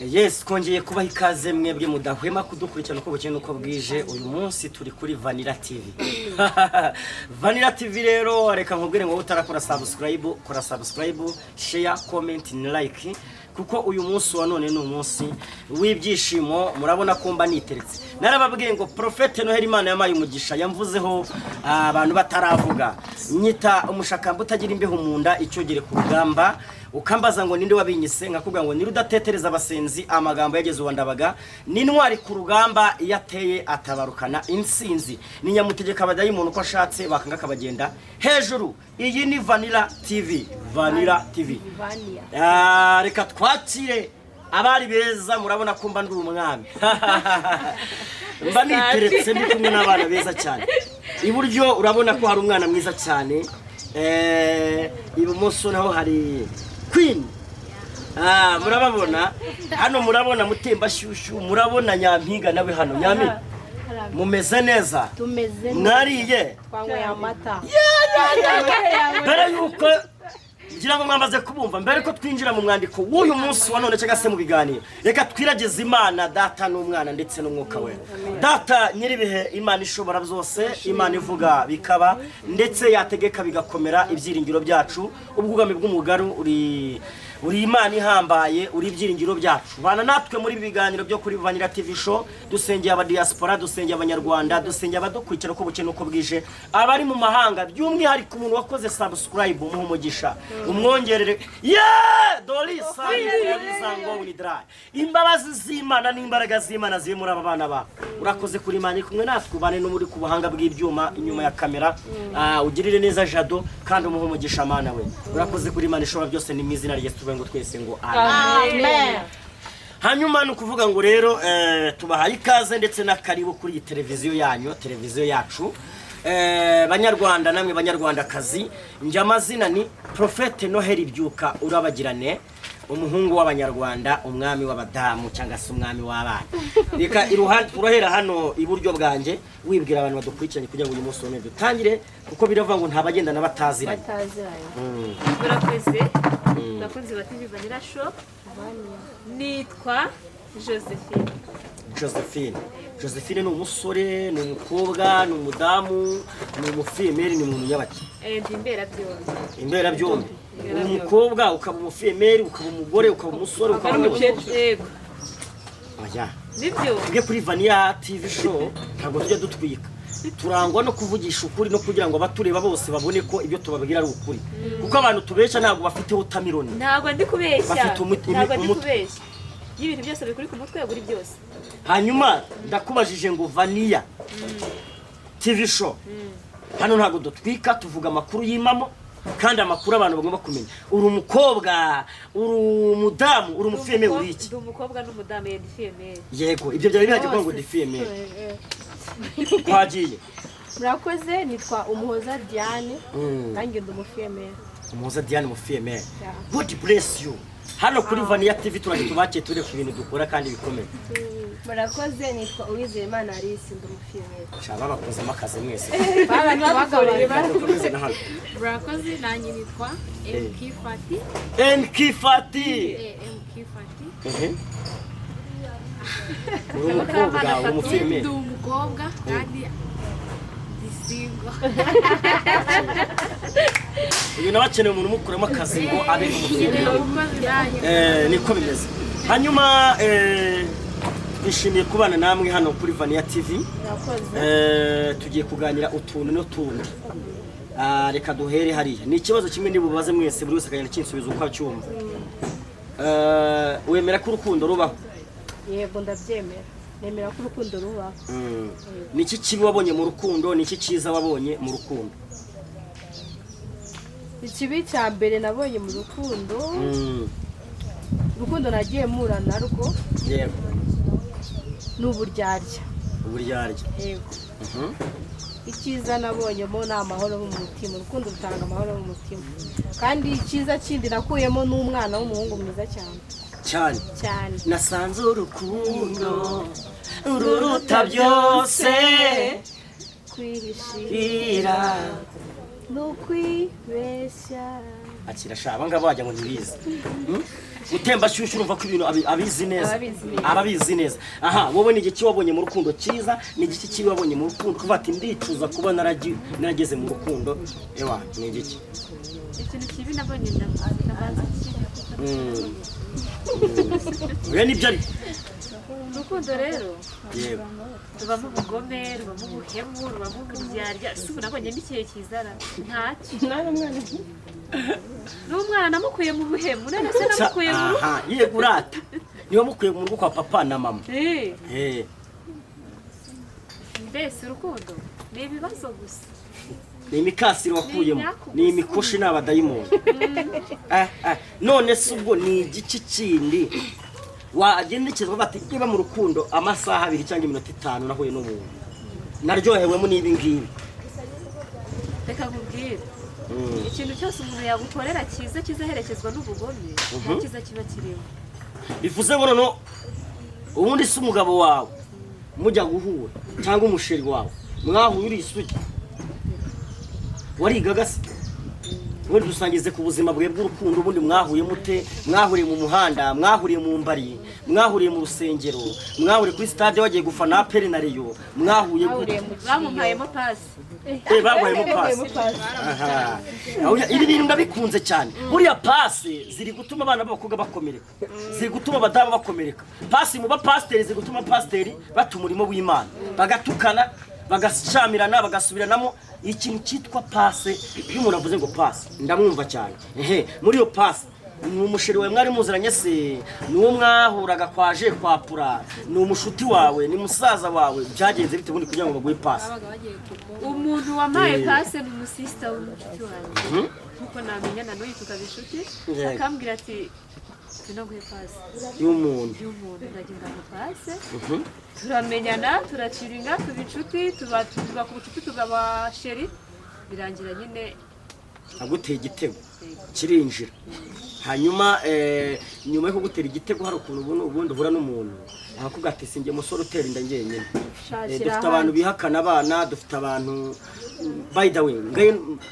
Yes, twongeye kubaha ikaze mwebwe mudahwema kudukurikirana uko bukeye n'uko bwije. Uyu munsi turi kuri Vanilla TV. Vanilla TV rero, reka nkubwire ngo utarakora subscribe, kora subscribe, share, comment na like, kuko uyu munsi wa none ni umunsi w'ibyishimo. Murabona ko mba niteretse, narababwiye ngo Prophète Noheli, Imana yampaye umugisha, yamvuzeho abantu bataravuga, nyita umushakamba utagira imbeho mu nda, icyogere ku rugamba. Ukambaza ngo ninde wabinyise, nkakubwira ngo nire udatetereza abasenzi, amagambo yageze uwa Ndabaga, ni intwari ku rugamba, iyo ateye atabarukana intsinzi, ni nyamutegeka abadayimoni uko ashatse, bakanga akabagenda hejuru. Iyi ni Vanilla TV, Vanilla TV. Vania. Reka twakire abari beza. Murabona ko mba ndi umwami, mba niteretse, ndi kumwe n'abana beza cyane. Iburyo urabona ko hari umwana mwiza cyane, ibumoso naho hari queen. Murababona hano, murabona Mutembashyushyu, murabona Nyampinga nawe hano. Nyampinga, mumeze neza? Tumeze neza. Mwariye? Twanyweye amata. Mbere yuko, ngira ngo mwamaze kubumva, mbere ko twinjira mu mwandiko w'uyu munsi wa none cyangwa se mu biganiro, reka twiragize Imana Data n'Umwana ndetse n'Umwuka Wera. Data nyir'ibihe, Imana ishobora byose, Imana ivuga bikaba ndetse yategeka bigakomera, ibyiringiro byacu, ubwugami bw'umugaru, uri Imana ihambaye, uri ibyiringiro byacu. Bana natwe muri ibi biganiro byo kuri Vanilla TV Show. Dusengeye abadiaspora, dusengeye Abanyarwanda, dusengeye abadukurikira uko bukeye n'uko bwije, abari mu mahanga, by'umwihariko umuntu wakoze subscribe, umuha umugisha, umwongerere ye dorisa ngo dry. Imbabazi z'Imana n'imbaraga z'Imana ziri muri aba bana bawe. Urakoze kuri Imana iri kumwe natwe, ubane no muri ku buhanga bw'ibyuma inyuma ya kamera. Ugirire neza Jado kandi umuhe umugisha. Mana we, urakoze kuri Imana ishobora byose. Ni mu izina rya Yesu tuvuge ngo twese ngo amen. Amen. Hanyuma ni ukuvuga ngo rero tubahaye ikaze ndetse n'akaribu kuri iyi televiziyo yanyu, televiziyo yacu. Banyarwanda namwe Banyarwandakazi, njye amazina ni Prophète Noheli Byuka Urabagirane, umuhungu w'Abanyarwanda, umwami w'abadamu cyangwa se umwami w'abana. Reka iruhande, urahera hano iburyo bwanjye, wibwira abantu badukurikiranye kugira ngo uyu munsi wone dutangire, kuko biravuga ngo nta bagendana bataziranye. Bataziranye. Murakoze, bakunzi ba TV Vanilla Show. Nitwa Josephine. Josephine, Josephine ni umusore, ni umukobwa, ni umudamu, ni umufille-mère, ni umuntu nyabaki? Ndi imberabyombi. Imberabyombi. Uri umukobwa, ukaba umufille-mère, ukaba umugore, ukaba umusore, ukaba N'umukecuru, yego. Oya. Nibyo. Tujye kuri Vanilla TV Show, ntabwo tujya dutwika, turangwa no kuvugisha ukuri no kugira ngo abatureba bose babone ko ibyo tubabwira ari ukuri, kuko abantu tubesha ntabwo bafite watermelon. Ntabwo ndi kubeshya. Bafite Ntabwo ndi umutwe. kubeshya. Iyo ibintu byose bikuri ku mutwe, buri byose. Hanyuma ndakubajije ngo Vanilla TV Show, hano ntabwo dutwika, tuvuga amakuru y'impamo kandi amakuru abantu bagomba kumenya. Uri umukobwa, uri umudamu, uri umufille-mère, uri iki? Ndi umukobwa n'umudamu, ndi fille-mère. Yego, ibyo byari bihagije kuvuga ngo ndi fille-mère. Twagiye. Murakoze, nitwa Umuhoza Diane, nanjye ndi umufille-mère. Umuhoza Diane, umufille-mère. Yeah. God bless you. Hano kuri Vanilla TV turaje tubakiye, turebe ku bintu dukora kandi bikomeye. Murakoze, nitwa Uwizeyimana Alice, ndi umufille-mère. Shaba bakozemo akazi mwese. Babakoreye. Dukomeze na hano. Murakoze, nanjye nitwa MK Fati. MK Fati. MK Fati. Uri umukobwa, uri umufille-mère? Ndi umukobwa kandi ndi single. Uyu nawe akeneye umuntu umukuramo akazi ngo abe umufille-mère. Murakoze nanjye. Niko bimeze. Hanyuma twishimiye kubana namwe hano kuri Vanilla TV. Murakoze. Tugiye kuganira utuntu n'utundi. Reka duhere hariya. Ni ikibazo kimwe nibubaze mwese, buri wese akagenda akinsubiza uko acyumva. Wemera ko urukundo rubaho? Yego, ndabyemera, nemera ko urukundo rubaho. Ni iki kibi wabonye mu rukundo? Ni iki cyiza wabonye mu rukundo? Ikibi cya mbere nabonye mu rukundo, urukundo nagiye mpura narwo, ni uburyarya. Uburyarya. Yego. Icyiza nabonyemo ni amahoro mu mutima. Urukundo rutanga amahoro mu mutima. Kandi icyiza kindi nakuyemo ni umwana w'umuhungu mwiza cyane. Cyane. Cyane. Nasanze urukundo ruruta byose. Kwihishira ira ni ukwibeshya. Akira sha, abangaba wajya ngo ntibizi. Gutembashyushyu, urumva ko ibintu abizi neza. Ababizi neza. Ababizi neza. Aha, wowe ni igiki wabonye mu rukundo cyiza, ni igiki kibi wabonye mu rukundo, kuvuga ati ndicuza kuba narageze mu rukundo? Ewa, ni igiki? Ikintu kibi nabonye, ndabanza kibi. Oya, nibyo ari. Urukundo rero Yego. rubamo ubugome, rubamo ubuhemu, rubamo uburyarya. Si ubu nabonyemo ikihe kizara? Ntacyo. N'umwana namukuye mu buhemu, none se namukuye mu rugo. Aha, yego, urata niba mukuye mu rugo kwa papa na mama. Eh, Eh, mbese urukundo ni ibibazo gusa. Ni imikasiro wakuyemo. Ni imyaku Ni gusa. imikoshi n'abadayimoni. None se ubwo ni igiki kindi wagendekeza bati niba mu rukundo amasaha 2 cyangwa iminota 5 nahuye n'umuntu naryohewemo n'ibi ngibi? Reka nkubwire, ikintu cyose umuntu yagukorera cyiza kizaherekezwa n'ubugome, nta cyiza kiba kirimo. Bivuze ngo noneho ubundi si umugabo wawe mujya guhura cyangwa umusheri wawe mwahuye uri isugi, warigaga se? Ubundi dusangize ku buzima bwe bw'urukundo. Ubundi mwahuye mute? Mwahuriye mu muhanda, mwahuriye mu mbari, mwahuriye mu rusengero, mwahuriye kuri stade wagiye gufana APR na Rayon, mwahuye gute? Bahuriye mu kiriyo. Bamumpayemo pasi. Eh, baguhayemo pasi. Aha. Oya, ibi bintu ndabikunze cyane. Buriya pasi ziri gutuma abana b'abakobwa bakomereka, ziri gutuma abadamu bakomereka. Pasi mu bapasiteri ziri gutuma pasiteri bata umurimo w'Imana, bagatukana, bagashamirana, bagasubiranamo. Ikintu cyitwa pase, iyo umuntu avuze ngo pasi ndamwumva cyane. Ehe, muri iyo pasi ni umusheri wawe mwari muziranye se, ni uwo mwahuraga kwaje kwa pura, ni umushuti wawe, ni musaza wawe, byagenze bite ubundi kugira ngo baguhe pasi? Babaga bagiye kumuha. Umuntu wampaye pase ni umusisita w'umucuti wanjye, nkuko namenya na n'uyu tukaba inshuti. Akambwira ati ngwino nguhe pasi y'umuntu. Y'umuntu. Ndagenda mu pase, turamenyana, turaciringa, tuba inshuti, tuba ku bucuti, tuba sheri, birangira nyine. Aguteye igitego kirinjira. Hanyuma nyuma yo kugutera igitego, hari ukuntu ubundi uhura n'umuntu akakubwira ati sinjye musore utera inda njyenyine. Shakira Dufite abantu ahandi. bihakana abana, dufite abantu, by the way,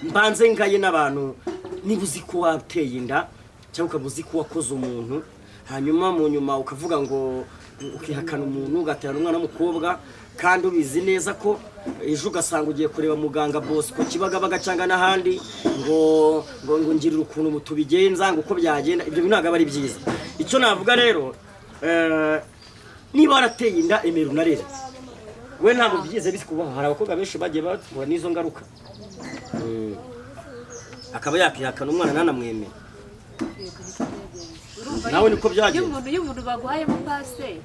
mbanze ngaye n'abantu. Niba uzi ko wateye inda cyangwa ukaba uzi ko wakoze umuntu, hanyuma mu nyuma ukavuga ngo ukihakana umuntu, ugaterana umwana w'umukobwa kandi ubizi neza ko ejo ugasanga ugiye kureba muganga Bosco Kibagabaga cyangwa n'ahandi ngo ngirira ukuntu tubigenza, ngo uko byagenda, ibyo bintu ntabwo aba ari byiza. Icyo navuga rero, niba warateye inda, emera unarere. We ntabwo byize bikubaho. Hari abakobwa benshi bagiye bahura n'izo ngaruka. Akaba yakihakana umwana ntanamwemere. Urumva Nawe niko byagenze. Iyo umuntu baguhayemo pase,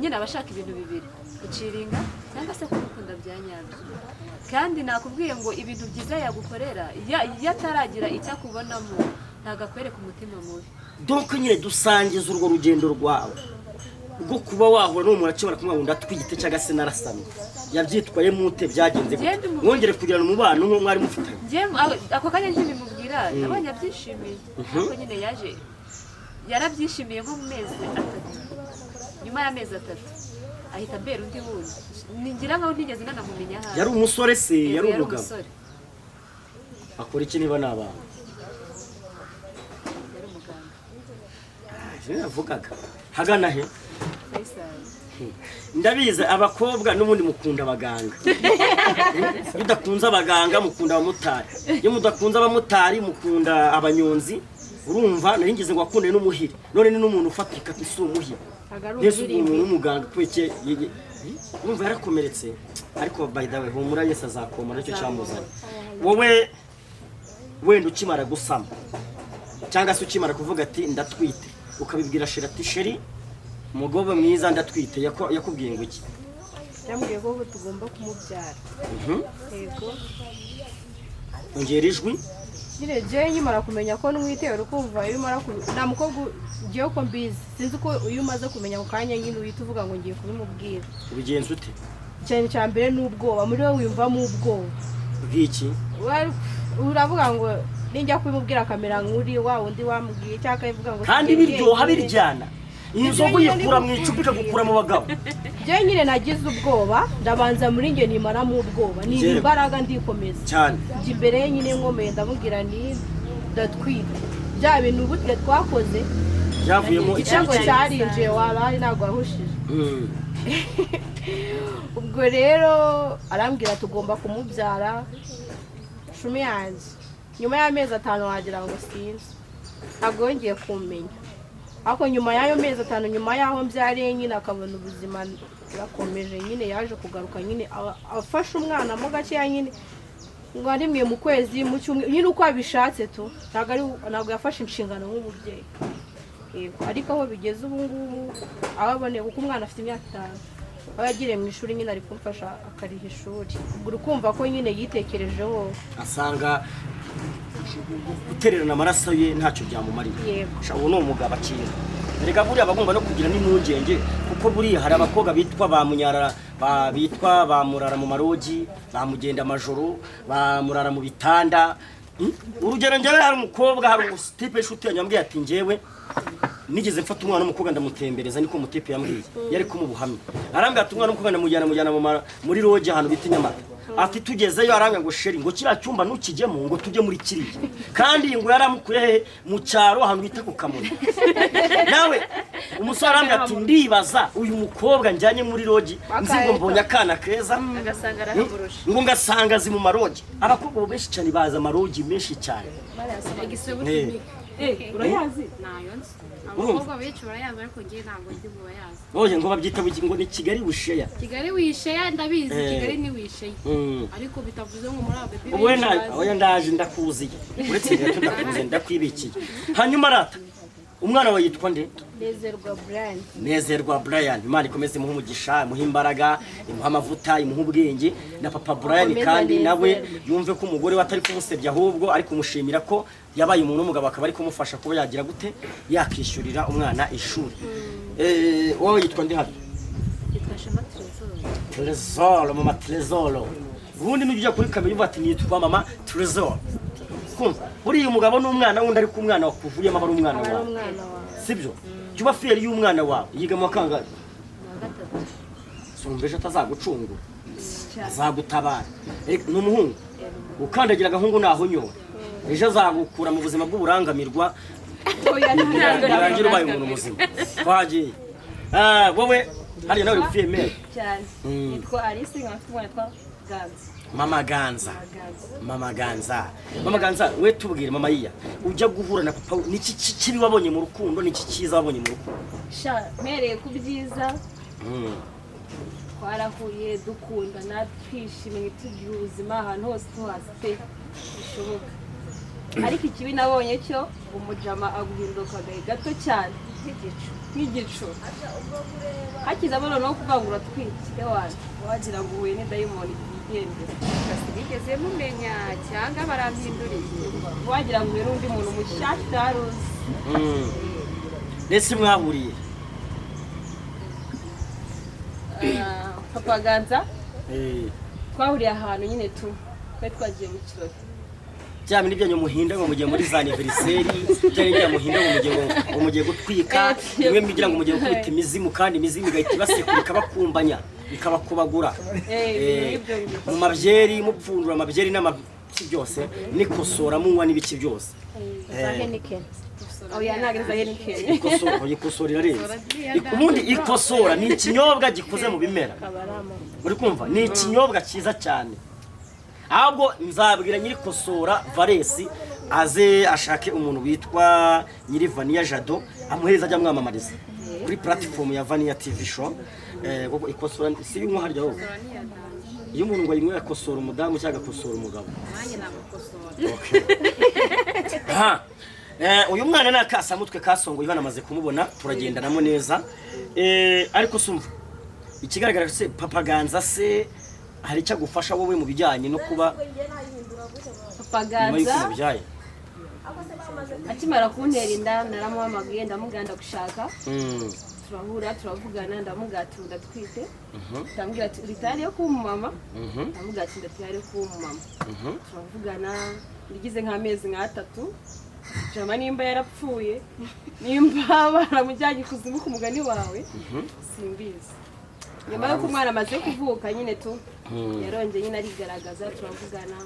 nyine aba ashaka ibintu bibiri: guciringa cyangwa se kumukunda bya nyabyo. Kandi nakubwiye ngo ibintu byiza yagukorera, iyo ataragira icyo akubonamo, ntabwo akwereka umutima mubi. Donc nyine dusangiza urwo rugendo rwawe rwo kuba wahura n'uwo muntu akibona kumwe ngo ndatwite cyangwa se narasamye. Yabyitwayemo ute? Byagenze gute? Ngende Mwongere kugirana umubano nk'uwo mwari mufitanye? Njye ako kanya nkibimubwira nabonye abyishimiye, ariko nyine yaje yarabyishimiye nko mu mezi 3. Nyuma y'amezi 3 ahita ambera undi wundi, ngira nkaho ntigeze nanamumenya ahari. Yari umusore se? Yego, Yari umugabo? Umusore. Akora iki niba ni abantu? Yari umuganga. Yavugaga hagana he? Faisal. Ndabizi, abakobwa n'ubundi mukunda abaganga. Iyo udakunze abaganga, mukunda abamotari. Iyo mudakunze abamotari, mukunda abanyonzi. Urumva nari ngize ngo wakunde n'umuhiri, none ni n'umuntu ufatika, si umuhiri. Ntabwo ari Mbese umuhiri. umuntu w'umuganga kubera iki urumva yarakomeretse. Ariko by the way, humura, Yesu azakoma, nicyo cyamuzanye. Wowe wenda ukimara gusama cyangwa se ukimara kuvuga ati ndatwite, ukabibwira sheri ati sheri, umugabo mwiza, ndatwite, yakubwiye ngo iki? Yambwiye ko ubu tugomba kumubyara. Yego. Ongera ijwi. Nyine jewe nkimara kumenya ko ntwite, uri kumva, iyo umara nta mukobwa ugiye, uko mbizi, sinzi uko, iyo umaze kumenya ako kanya nyine uhita uvuga ngo ngiye kubimubwira. Ubigenza ute? Ikintu cya mbere ni ubwoba, muri wowe wiyumvamo ubwoba. Bw'iki? Uravuga ngo ninjya kubimubwira akamera nk'uri wa wundi wambwiye, cyangwa akabivuga ngo Kandi sinjye biryoha njyenyine. Biryana, iyi nzoga uyikura mu icupa ikagukura mu bagabo. Njyewe nyine nagize ubwoba, ndabanza muri njye nimaramo ubwoba, niba Yewe. imbaraga ndikomeza. Cyane. Njya imbere ye nyine nkomeye, ndamubwira ni ndatwite, bya bintu burya twakoze. Byavuyemo Igitego ikintu. cyarinjiye, warayi ntabwo wahushije. Ubwo rero arambwira tugomba kumubyara cumi yanjye. Nyuma y'amezi 5 wagira ngo sinzi, ntabwo yongeye kumenya. Ariko nyuma y'ayo mezi 5, nyuma y'aho mbyariye nyine akabona ubuzima burakomeje nyine, yaje kugaruka nyine afashe umwana mo gakeya nyine, ngo rimwe mu kwezi, mu cyumweru nyine, uko abishatse tu. Ntabwo yafashe inshingano nk'umubyeyi. Yego, ariko aho bigeze ubu ngubu, aho aboneye, kuko umwana afite imyaka 5, aho yagiriye mu ishuri nyine ari kumfasha akariha ishuri. Ubwo uri kumva ko nyine yitekerejeho, asanga gutererana amaraso ye ntacyo byamumarira. Yego. Sha, uwo ni umugabo akira. Erega buriya bagomba no kugira n'impungenge, kuko buriya hari abakobwa bitwa ba munyarara, bitwa ba murara mu marogi, ba mugenda amajoro, ba murara mu bitanda. Urugero, njyewe hari umukobwa, hari umutipe w'inshuti yanjye wambwiye ati njyewe nigeze mfata umwana w'umukobwa ndamutembereza. Niko umutipe yambwiye, yari kumubuhamya. Arambwira ati umwana w'umukobwa ndamujyana, mujyana muri rogi ahantu bita i Nyamata. Ati tugezeyo arambwira ngo chéri, ngo kiriya cyumba ntukijyemo, ngo tujye muri kiriya. Kandi ngo yaramukuye hehe? Mu cyaro ahantu bita ku Kamonyi. Nawe umusore arambwira ati ndibaza uyu mukobwa njyanye muri rogi, nzi ngo mbonye akana keza, agasanga arahamurusha. Ngo ngasanga azi mu marogi. Abakobwa ubu benshi cyane bazi amarogi menshi cyane. Urayazi? Nayo nzi. Urumva? Abakobwa benshi barayazi, ariko njye ntabwo ndi mu bayazi. Oye, ngo babyita ngo ni Kigali wisheya. Kigali wisheya ndabizi. Kigali ni wisheya, ariko bitavuze ngo muri abo Ubu we oya, ndaje ndakuziye, uretse gato ndakuziye, ndakwibikiye. Hanyuma rata, umwana wawe yitwa nde? Nezerwa Brian. Nezerwa Brian, Imana ikomeze imuhe umugisha, imuhe imbaraga, imuhe amavuta, imuhe ubwenge na papa Brian. Akomeze Kandi nawe anezerwe. yumve ko umugore we atari kumusebya, ahubwo ari kumushimira ko yabaye umuntu w'umugabo, akaba ari kumufasha kuba yagira gute, yakishyurira umwana ishuri. Wowe yitwa nde hano? Yitwa Shema Trezor. Trezor, mama Trezor. Ubundi nujya ujya kuri kamera uvuga ati nitwa mama Trezor. Kumva buriya umugabo n'umwana wundi, ariko umwana wakuvuyemo aba ari umwana Aba ari wawe. umwana wawe. Sibyo? Jya uba fier y'umwana wawe. Yiga mu wa kangahe? Mu wa gatatu. Sumva ejo atazagucungura, azagutabara. Ni umuhungu ukandagira agahungu nahonyora, ejo azagukura mu buzima bw'uburangamirwa, birangira ubaye umuntu muzima. Twagiye. Wowe hariya nawe uri fille-mère. Cyane. Nitwa Alice, nkaba mfite umwana witwa Ganza. Mama Ganza. Ganza. Mama Ganza, mama Ganza, we tubwire, mama yiya ujya guhura na papa, niki kibi wabonye mu rukundo, niki cyiza wabonye mu rukundo? Sha, mpereye ku byiza, twarahuye dukundana, twishimye, tugira ubuzima, ahantu hose tuhazi pe bishoboka. Ariko ikibi nabonye cyo, umujama aguhinduka agahe gato cyane nk'igicu, hakizamo noneho kuvuga ngo uratwite, ewana wagira ngo uhuye n'idayimoni yigendera. Sinigeze mumenya cyangwa barampinduriye. Wagira ngo uhuye n'undi muntu mushyashya utari uzi. Ndetse mwahuriye? Papa Ganza, twahuriye ahantu nyine tu twari twagiye mu kirori. Bya bindi byanyu muhinda ngo mugiye muri za anniversaire, bya bindi byanyu muhinda ngo mugiye, ngo mugiye gutwika, bimwe mugira ngo mugiye gukubita imizimu, kandi imizimu igahita ibasekura, ikabakumbanya, ikabakubagura. Ibintu nk'ibyo ngibyo. Mu mabyeri mupfundura amabyeri n'amaki byose, nikosora munywa n'ibiki byose. Za Heineken. Oya, ntabwo ari za Heineken. Ikosora, ikosora irarenze. Ubundi ikosora ni ikinyobwa gikoze mu bimera. Akaba ari amavuta. Uri kumva, ni ikinyobwa cyiza cyane. Ahubwo nzabwira nyiri kosora Varesi aze ashake umuntu witwa nyiri Vaniya Jado, amuhereza ajya amwamamariza kuri platform ya Vaniya TV Show. Kuko ikosora si binywa harya wowe, iyo umuntu ngo ayinywe akosora umudamu cyangwa agakosora umugabo. Nanjye nagukosora. Ha. Uyu mwana ni akasamutwe kasongoye, banamaze kumubona turagendanamo neza. Ariko sumva ikigaragara se, papa Ganza se hari icyo agufasha wowe mu bijyanye no kuba Papa nyuma y'uko Ganza umubyaye? Akimara kuntera inda naramuhamagaye, ndamubwira ndagushaka. Turahura, turavugana, ndamubwira ati ndatwite. Ndamubwira ati uri tayari yo kuba umumama? Ndamubwira ati ndatayari yo kuba umumama. Turavugana bigize nk'amezi nk'atatu. Jama nimba yarapfuye, nimba baramujyanye ikuzimu ku mugani wawe, simbizi. Nyuma y'uko umwana amaze kuvuka nyine tu, yarongeye nyine arigaragaza, turavugana,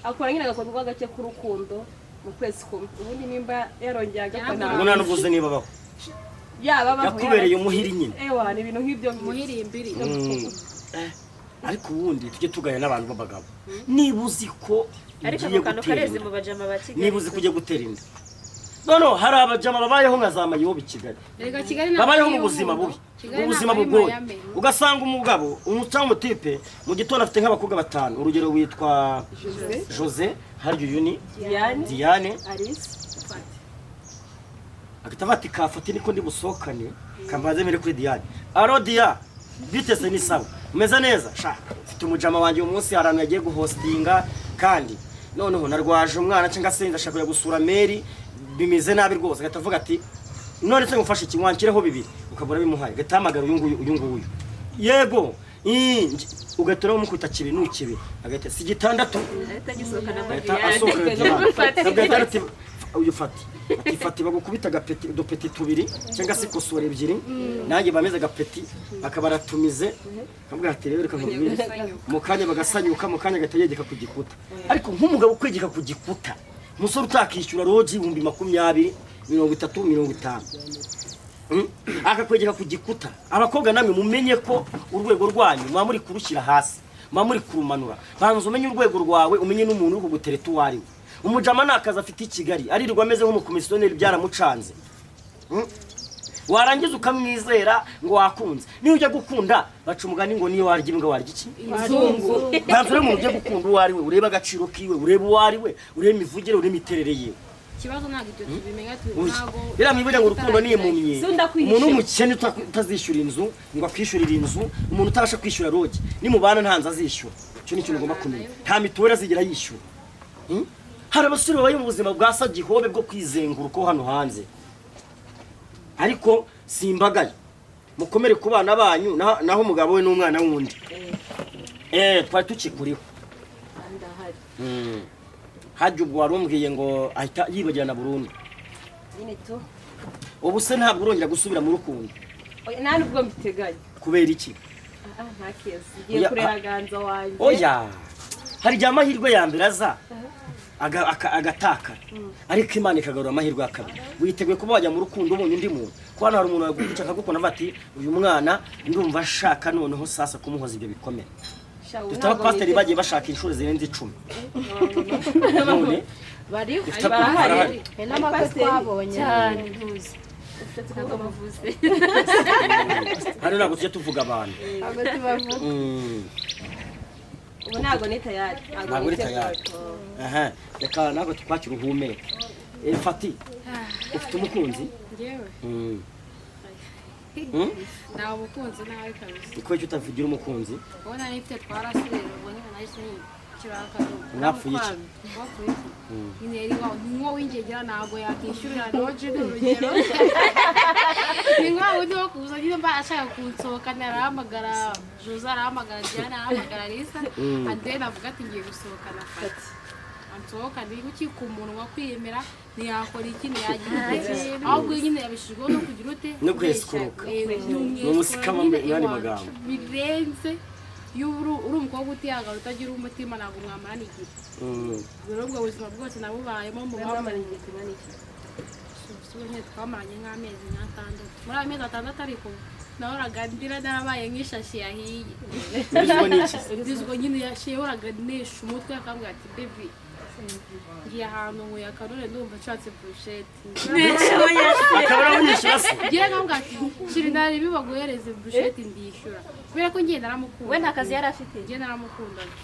akora nyine agakorwa gake k'urukundo. Mu kwezi kumwe. Ubundi nimba yarongeye agakora, Ubu nta n'ubuze niba abaho. Yaba abaho. Yakubereye umuhiri nyine. Ewa, ni ibintu nk'ibyo ngibyo. Muhirimbiri. Ariko ubundi tujye tugaya n'abantu b'abagabo, niba uzi ko Ariko ugiye ako kantu gutera kareze inda, mu bajama ba Kigali. Niba uzi ko ugiye gutera inda, no hari abajama babayeho nka za mayibobo i Kigali. Erega Kigali ntabwo Babayeho ari mu buzima iy'urukundo. bubi, Kigali mu buzima ntabwo ari bugoye. Miami. Ugasanga umugabo cyangwa umutipe mu gitondo afite nk'abakobwa batanu. Urugero, witwa Jose, harya uyu ni Diane. Diane. Alice. Agahita avuga ati: "Kafate niko ndi busohokane, kambaze mbere kuri Diane. Aro Dia, bitese ni sawa, umeze neza? Sha, mfite umujama wanjye uyu munsi hari ahantu yagiye guhostinga, kandi noneho narwaje umwana, cyangwa se ndashaka kujya gusura Mary, bimeze nabi rwose." Agahita avuga ati: "None se ngufashe iki? Wankireho bibiri." Ukabura bimuhaye, agahita ahamagara uyu nguyu, uyu nguyu, yego. Ugahita uramukubita kibi n'ukibi, agahita si gitandatu. Ahita agisohokana muri Ahita Diane. asohoka Diane, agahita ati: "Uyu fati." Ati: "Fati." Bagukubita agapeti, udupeti tubiri cyangwa se ikosora ebyiri, nanjye bameze agapeti, akaba aratumize, akabwira ati: "Rero reka nkubwire." Mu kanya bagasanyuka, mu kanya agahita yegeka ku gikuta. Ariko nk'umugabo kwegeka ku gikuta, umusore utakishyura lodge 20,000, 30,000, 50,000, akakwegeka ku gikuta. Abakobwa namwe mumenye ko urwego rwanyu muba muri kurushyira hasi, muba muri kurumanura. Banza umenye urwego rwawe, umenye n'umuntu uri kugutereta uwo ari we. Umujama ni akazi afite i Kigali, aririrwa ameze nk'umukomisiyoneri, byaramucanze. Warangiza ukamwizera ngo wakunze. Niyo ujya gukunda, baca umugani ngo niyo warya imbwa warya iki? Inzungu. Banza urebe umuntu ugiye gukunda uwo ari we, urebe agaciro kiwe, urebe uwo ari we, urebe imivugire, urebe imiterere yiwe. Ikibazo ntabwo ibyo tubimenya Oya. ntabwo. Biriya mwibugira ngo urukundo ni impumyi. Si ndakwihishe. Umuntu w'umukene utazishyura inzu ngo akwishyurire inzu, umuntu utabasha kwishyura lodge, nimubana nta nzu azishyura. Icyo ni ikintu ugomba kumenya. Nta mituweli azigera yishyura. Hari abasore babaye mu buzima bwa sagihobe bwo kwizenguruka hano hanze, ariko simbagaye. Mukomere ku bana banyu, naho umugabo we n'umwana wundi. Twari tukikuriho. Ndahari. Hajya ubwo wari umbwiye ngo ahita yibagirana burundu. Nyine tu. Ubu se ntabwo urongera gusubira mu rukundo? Oya, nta nubwo mbiteganya. Kubera iki? Ah, nta keza ngiye Oya, kurera ganza wanjye. Oya, hari igihe amahirwe ya mbere aza agatakara, ariko Imana ikagarura amahirwe ya kabiri. Witeguye kuba wajya mu rukundo ubonye undi muntu? Kuko hano hari umuntu waguca akagukunda, avuga ati: "Uyu mwana ndumva ashaka noneho sasa kumuhoza ibyo bikomere." Sha, ubu Dufite ntabwo abapasiteri niteze. bagiye bashaka inshuro zirenze 10 none. Bariho. Barahari. Barahari. Hari n'amakwe twabonye. Cyane, ntuzi ntabwo bavuze. Hano ntabwo tujya tuvuga abantu. Ntabwo tubavuga. Ubu ntabwo ni tayari. Ntabwo uri niteguye. tayari. Aha, reka ntabwo tukwakira uhumeke. Fati, ufite umukunzi? Njyewe? Nta mukunzi nawe kabisa. Ni kubera icyo utavugira umukunzi? Uwo nari mfite twarasubiye, ubwo nyine nahise nshyiraho akadomo. Mwapfuye iki? Wapfuye iki? Nyine yari wa ni nko w'ingegera, ntabwo yakishyurira lodge, ni urugero. Ni nka wundi wo kuza nyine mba ashaka kunsohokana, arahamagara Jose, arahamagara Diane, arahamagara Lisa, and then avuga ati: "Ngiye gusohokana Fati, ansohokane." Kuki ku munwa kwiyemera ntiyakora iki, ntiyagira iki, ahubwo nyine yabishijweho no kugira ute? No kwesikuruka. Ni Ni umusikama nyine mu yandi iwacu. magambo. Birenze iyo uri umukobwa utihagara, utagira umutima, ntabwo mwamarana igihe. Ubwo rero ubwo buzima bwose nabubayemo mu Mwamaranye igihe kingana iki? Ubwo nyine twamaranye nk'amezi nk'atandatu. Muri ayo mezi 6 ariko nahoraga ndira, narabaye nk'ishashi yahiye. Ubizwa n'iki? Ndizwa nyine yahoraga nesha umutwe, akambwira ati: "Baby, ngiye ahantu nkuye akanure, ndumva nshatse burusheti." Akaba arawunyishyura se? Ngiye nkambwira ati: "Shira inari baguhereze burusheti, ndishyura," kubera ko ngiye naramukunda. We nta kazi yari afite. Ngiye naramukundaga.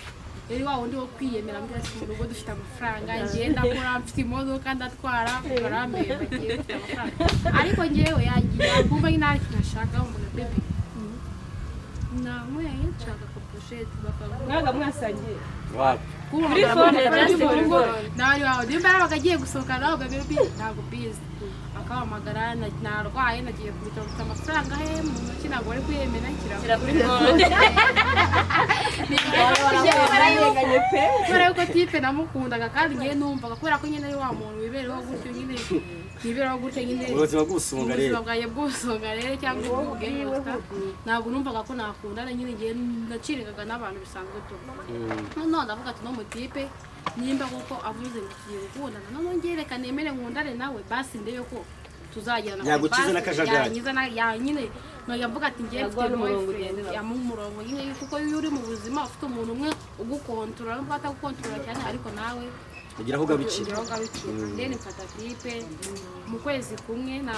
Yari wa wundi wo kwiyemera, ambwira ati: "Mu rugo dufite amafaranga, ngiye ndakora, mfite imodoka ndatwara, barambeba, ngiye mfite amafaranga." Ariko ngewe yagiye yakumva nyine hari ikintu ashaka, mvuga: "Baby, nanyweye, nshaka ka burusheti," bakavuga. Mwabaga mwasangiye? Wapi. Kuri phone, just mu rugo kuri. Nawe wawe nimba yarabaga agiye gusohoka nawe, baby, ntabwo bizi, akahamagara: "Narwaye, nagiye ku bitaro, mfite amafaranga he mu ntoki?" Ntabwo bari kuyemera, nshyira Shyira kuri phone. Bararenganye pe. Kubera yuko type namukundaga, kandi ngewe numvaga kubera ko nyine ari wa muntu wibereho gutyo nyine. Niberaho gutya nyine. Mu buzima bw'ubusonga rero. Ubuzima bwanjye bw'ubusonga rero cyangwa ubw'ubwenge, ntabwo numvaga ko nakundana nyine, ngiye nacirikaga n'abantu bisanzwe tu. Noneho ndavuga ati no mutipe nimba koko avuze ngo tugiye gukundana, noneho ngiye reka nemere nkundane nawe, basi ndebe ko tuzagirana. Yagukiza n'akajagari. Yankiza ya nyine nkajya mvuga ati ngiye mfite Yaguha n'umurongo boyfriend ugenderaho. Yamuha umurongo nyine, kuko iyo uri mu buzima ufite umuntu umwe ugukontorora, nubwo atagukontorora cyane, ariko nawe ugira aho ugarukira. Ugeraho ugarukira. Then mfata tipe mu kwezi kumwe na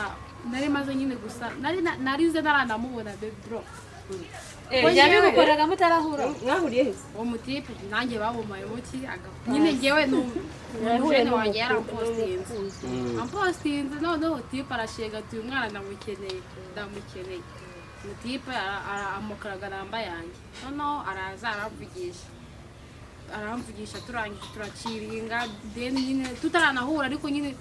nari maze nyine gusa nari narize ntaranamubona, baby bro. Yabigukoraga mutarahura? Mwahuriye he? Uwo mutipe nanjye bamumaye muki nyine ngewe ni umujene wanjye yarampostinze, ampostinze, noneho tipe arashega ati uyu mwana ndamukeneye, ndamukeneye. Umutipe amukaraga namba yanjye, noneho araza aramvugisha, aramvugisha, turangije turaciringa, then nyine tutaranahura, ariko nyine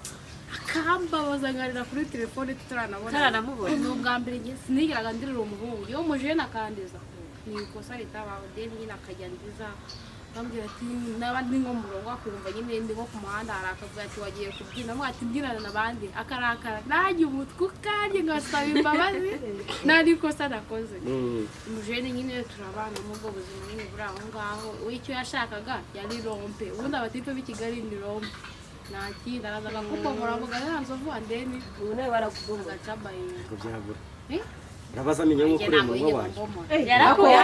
akambabaza nkarira kuri telefone tutaranabona. Tutaranamubona. Ni ubwa mbere njye sinigeraga ndirira umuhungu, iyo mujene akandiza ni ikosa ritabaho. Then nyine akajya ndiza bambwira ati naba ndi nko mu murongo, akumva nyine ndi nko ku muhanda, hari akavuga ati wagiye kubyina, avuga ati mbyinana n'abandi, akarakara, nanjye umutwe ukanjye ngasaba imbabazi nta n'ikosa nakoze. Umujene nyine turabana muri ubwo buzima nyine buri aho ngaho, we icyo yashakaga yari rompe. Ubundi abatipe b'i Kigali ni rompe, nta kindi, araza akakupomora avuga ya nzovu andeni. Ubu nawe barakubomora. Agaca bayinga. Ngo byabura. Eh? Urabaza amenye nk'uko Njye uri ntabwo mu yigeze wanjye. ambomora. Yarakubomoye.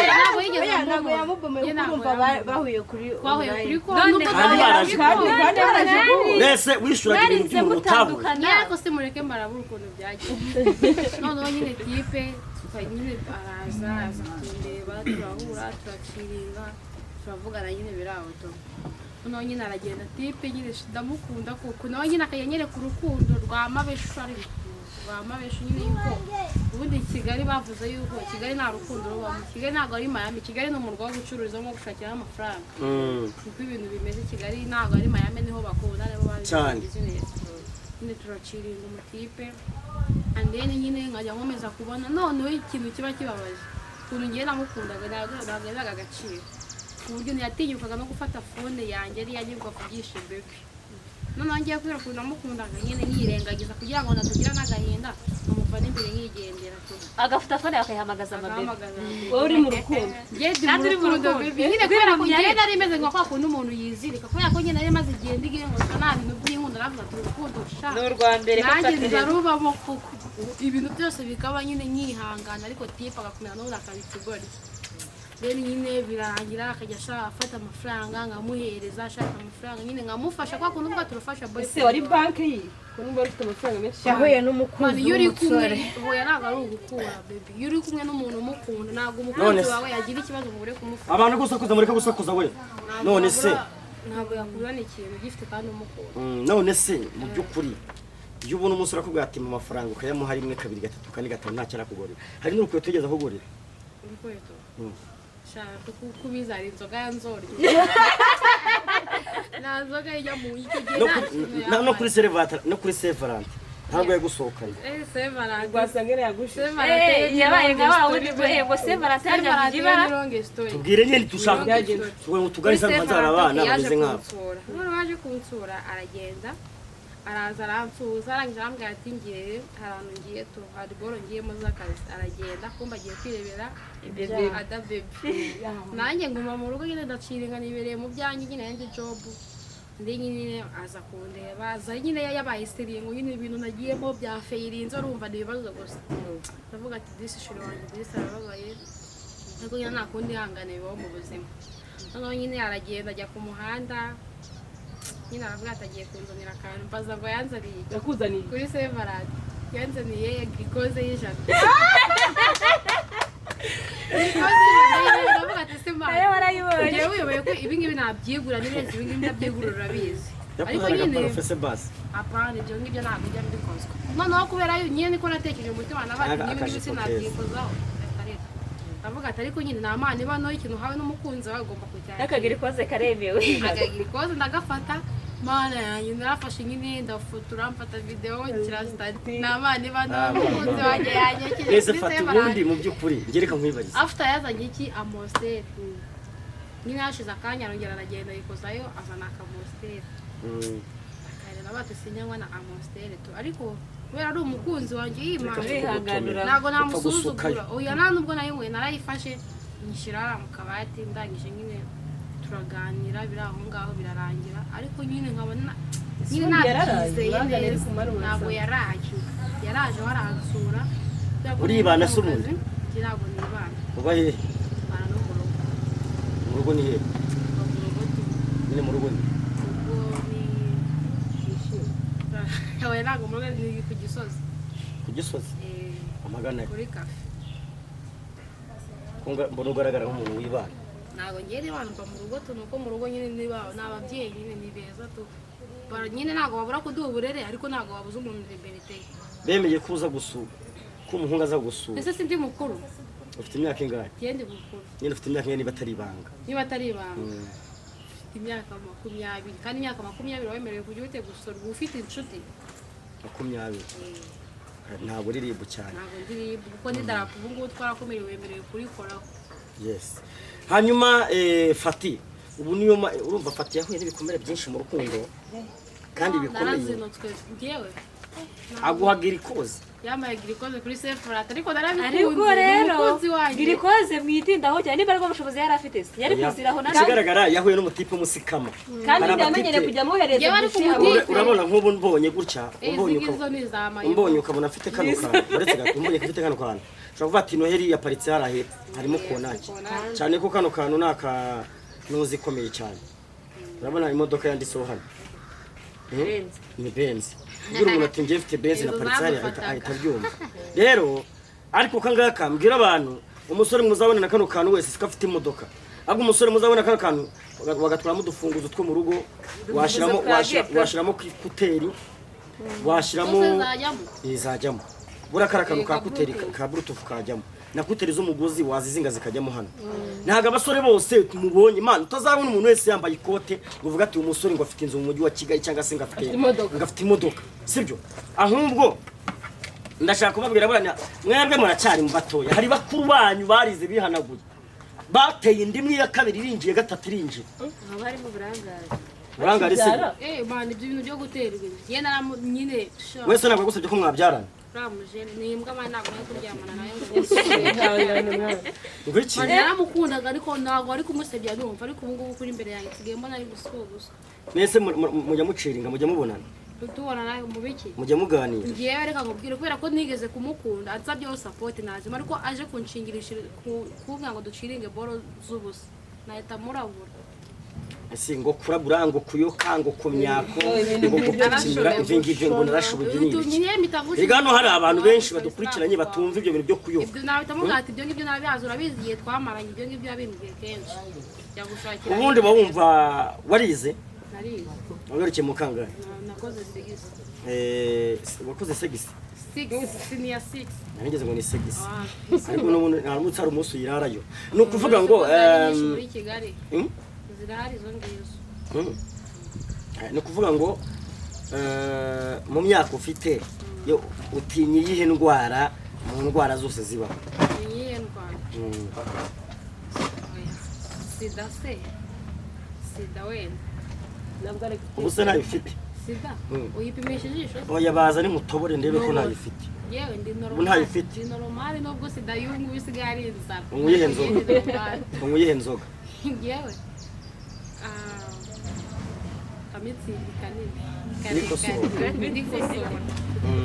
Ntabwo yigeze Oya, ntabwo ambomora. yamubomeye Njye kuko ntabwo urumva yamubomeye. Bahuye kuri Twahuye online. kuri ko None nubwo Kandi twahuye baraje kuri kandi ko kandi baraje guhura. Mbese wishyuraga ibintu Mwarinze by'umuntu utahuye? mutandukana? Ariko se mureke marabura ukuntu byagenze. Noneho nyine tipe nyine araza, aza kundeba, turahura, turaciringa, turavugana nyine biraho tu. Noneho nyine aragenda, tipe nyine ndamukunda kuko nawe nyine akajya anyereka urukundo rwa mabeshu, ariko rwa mabeshu nyine yuko ubundi Kigali bavuze yuko Kigali nta rukundo rubamo. Kigali ntabwo ari Miami, Kigali ni umurwa wo gucururizamo, gushakiramo amafaranga. Niko ibintu bimeze. Kigali ntabwo ari Miami, niho bakunda nibo bazi Cyane. business. Nyine turaciringa umutipe, and then nyine nkajya nkomeza kubona noneho ikintu kiba kibabaje, ukuntu ngiye namukundaga ntabwo yabihaga agaciro, ku buryo ntiyatinyukaga no gufata phone yanjye yari yagiye avugishe baby. Noneho ngiye kubera ukuntu namukundaga nyine nyirengagiza kugira ngo natagira n'agahinda, nkamuva n'imbere nkigendera tu. Agafata phone akayihamagaza amabebe. Agahamagaza. Wowe uri mu rukundo. Njye ndi Kandi mu uri mu rukundo rukundo. baby, nyine kubera ko njye nari meze nka kwa kundi umuntu yizirika, kubera ko njye nari maze igihe ndigiye ngo nta bintu by'inkundo, navuga ati urukundo sha Ni urwa mbere ko nanjye mfata. nzarubamo koko, ibintu byose bikaba nyine nkihangana, ariko tipe agakomera n'ubundi akaba ikigoryi. Rero nyine birarangira akajya ashaka afata amafaranga nkamuhereza, ashaka amafaranga nyine nkamufasha, kwa kundi ubwo turafasha Ese boyfriend. wari banki ye ko numva wari ufite amafaranga menshi cyane? Yahuye Mani, n'umukunzi iyo uri kumwe w'umusore. Oya, ntabwo ari ugukura baby, iyo uri kumwe n'umuntu umukunda ntabwo None umukunzi se- wawe yagira ikibazo ngo ubure kumufasha. Abantu gusakuza, mureke gusakuza we. Ntabwo None se ntabwo yakuzana ikintu gifite kandi umukunda. None se mu by'ukuri iyo ubona umusore akubwira ati mu mafaranga, ukayamuha rimwe, kabiri, gatatu, kane, gatanu, ntacyo arakugurira, hari n'urukweto wigeze akugurira? Urukweto? Shaka kubizara inzoga ya nzoryo, nta nzoga ijya mu icyo gihe No nta kintu no kuri serivata, no kuri sevarante ntabwo yagusohokanye? Sevarante. Rwasanga yaragushije. Yabaye nka wa wundi ngo se baratanya ibara. Tubwire nyine, dushaka Byagenze. tuvuge ngo tugane hano hanze hari abana bameze nk'abo. None waje kunsura, aragenda, araza aransuhuza, arangije arambwira ati ngiye hari ahantu ngiye tu, hari boro ngiyemo z'akazi, aragenda kumba agiye kwirebera ada baby, nanjye nguma mu rugo nyine ndaciringa, nibereye mu byanjye nyine yanjye job. Ndi nyine aza kundeba, aza nyine yabaye sérieux ngo nyine ibintu nagiyemo bya feyirinze, urumva ni ibibazo gusa. Ndavuga ati disi shuri wanjye disi arababaye, ariko nyine nta kundi, ihangane bibaho mu buzima. Noneho nyine aragenda ajya ku muhanda nyine aravuga ati agiye kunzanira akantu, mbaza ngo yanzaniye iki? Yakuzaniye. Kuri sevarade yanzaniye girikoze y'ijana, girikoze y'ijana. Ndavuga ati se Nayo mama warayibonye. Njyewe uyobewe ko ibi ngibi nabyigura n'ibirenze ibi ngibi ndabyigura, urabizi, ariko Yakuzanaga nyine parufe se basi? Apana, ibyo ngibyo ntabwo bijya bikozwa. Noneho kubera yo nyine niko natekereje mu mutima nabaye Aga- n'ibi ngibi akajipo keza. sinabyikozaho, reka reka. Ndavuga ati ariko nyine nta mana iba no ikintu uhawe n'umukunzi wawe ugomba kucyakira. N'akagiri koze karemewe. Akagira ikoze ndagafata, mana yanjye, narafashe nyine ndafotora, mfata videwo nshyira status, nta mana iba no umukunzi wanjye yanyakiriye Mbese kuri fata Sevarante. ubundi mu by'ukuri njye reka nkwibarize. After yazanye iki, Amstel nyine, hashize akanya arongera aragenda yikozayo azana akamositeri. Akareba. Ndabaga sinyanywa na Amstel tu, ariko kubera ari umukunzi wanjye yimana, Urihanganira. ntabwo Upfa namusuzugura. gusukayo. Oya, nta nubwo nayinyweye, narayifashe nyishyira mu kabati, ndangije nyine turaganira, biri aho ngaho birarangira, ariko nyine nkabona nyine Isundi yararaye, nabyizeye urangana neza. ari kumaruza. Ntabwo yaraje, yaraje waransura. Uribana se ubundi? Njye ntabwo nibana. Uba hehe? Bana no mu rugo. Mu rugo ni hehe? Mba mu rugo tu. Nyine mu rugo ni Ubwo ni oya, ntabwo mu rugo, ni ku Gisozi. Ku Gisozi? Eh, amagana kuri kafe. Ko mbona ugaragara nk'umuntu wibana. Ntabwo ngiye nibana, mba mu rugo tu, nuko mu rugo nyine niba ni ababyeyi nyine ni beza tu. Nyine ntabwo babura kuduha uburere, ariko ntabwo babuza umuntu liberté ye. Bemeye ko uza gusura, ko umuhungu aza gusura? Ese si ndi mukuru? Ufite imyaka ingahe? Ngiye ndi mukuru. Nyine ufite imyaka ingahe niba atari ibanga? Niba atari ibanga, mfite imyaka 20, kandi imyaka 20 wemerewe kujya ute gusura, uba ufite inshuti. 20 ntabwo uririmbo cyane. Ntabwo ndi, kuko n'idarapo ubu ngubu twarakomerewe, wemerewe kurikoraho. Yes, hanyuma Fati, ubu niyo urumva Fati yahuye n'ibikomere byinshi mu rukundo kandi bikomeye. Narazinutswe njyewe. Aguha glucose? Yambaye glucose kuri sefurate, ariko narabikunze. Ariko rero Umukunzi wanjye. Glucose mwitindaho cyane, niba aribwo bushobozi yari afite se yari Oya. kuziraho na Ikigaragara yahuye n'umutipe umusikama. Kandi Hari yamenyereye kujya amuhereza Yewe, ariko buji. umutipe- Urabona nk'ubu mbonye gutya, umbonye Izi ngizo ni za mayibobo. Umbonye ukabona mfite kano kantu, uretse gato, umbonye mfite kano kantu ushobora kuvuga ati Noheli yaparitse hariya hepfo harimo konaki, cyane ko kano kantu ni aka ntuzi ikomeye cyane. Urabona imodoka yanditseho hano. Benz. Ni Benz. Ubwira umuntu ati ngiye mfite Benz Izo naparitse hariya, zadufataga. ahita abyumva rero. Ariko kangaka mbwira abantu, umusore muzabona na kano kantu wese siko afite imodoka, ahubwo umusore muzabona kano kantu bagatwaramo udufunguzo two mu rugo, washyiramo twa ghetto. Washyiramo écouteurs, washyiramo Zose zajyamo. Izajyamo buriya kariya kantu ka Ka écouteurs. Bluetooth. Ka Bluetooth kajyamo, na écouteurs z'umugozi wazizinga zikajyamo hano. Ntabwo abasore bose tumubonye imana, utazabona umuntu wese yambaye ikote ngo uvuge ati uyu musore ngo afite inzu mu mujyi wa Kigali cyangwa se ngo afite imodoka. Ngo afite imodoka, sibyo. Ahubwo ndashaka kubabwira, buriya mwebwe muracyari mu batoya, hari bakuru banyu barize bihanaguye, bateye indi imwe, iya kabiri irinjiye, gatatu irinjiye. Haba harimo uburangare. Burangare se? Bakibyara? Eh man, ibyo bintu byo gutera ibintu njye naramu nyine sha. Wese ntabwo yagusabye ko mwabyarana? Uramuje ni imbwa man, ntabwo nari kuryamana nayo. Ihangane mwana. Ngo iki? Man, naramukundaga, ariko ntabwo ari kumusebya numva, ariko ubu ngubu kuri imbere yanjye nsigaye mbona ari gusa gusa. Mwese mujya muciringa, mujya mubonana? Tubona nawe mu biki? Mujya muganira? Ngewe reka nkubwire, kubera ko nigeze kumukunda, ansabyeho support nazima, ariko aje kunshingirisha kumbwira ngo duciringe boro z'ubusa, nahita murabura. Ese ngo kurabura, ngo kuyoka, ngo kumyako, ngo gupimira, ibyo ngibyo ngo narashoboye, ibyo ni ibiki? Nyine mpita Erega hano hari abantu benshi badukurikiranye batumva ibyo bintu byo kuyoka. Ibyo nahita mubwira ati ibyo ngibyo nabihaza, urabizi igihe twamaranye, ibyo ngibyo yabimbwiye kenshi yagushakira. Ubundi uba wumva warize? Narize. Wagarukiye mu kangahe? Nakoze six. Wakoze six? Six, senior six. Narigeze ngo ni six. Ah. Ariko n'ubundi ntaramutse hari umunsi uyirarayo, ni ukuvuga ngo Zari nyinshi muri Kigali. Zirahari izo ngizo. Ni ukuvuga ngo mu myaka ufite yo utinya iyihe ndwara mu ndwara zose zibaho? Ni iyihe ndwara? Oya. Sida se, sida wenda. Ntabwo ari Ubu se ntayifite? Sida? Uyipimisha ijisho se? Oya, baza nimutobore ndebe ko ntayifite. Yewe, ndi Ubu normal. ntayifite. Ndi normal, nubwo sida y'ubu ngubu isigaye ari inzara. Unywa iyihe nzoga? Ndi normal. Unywa iyihe nzoga? Yewe, kamitsingi kanini. Nikosora. Nikosora,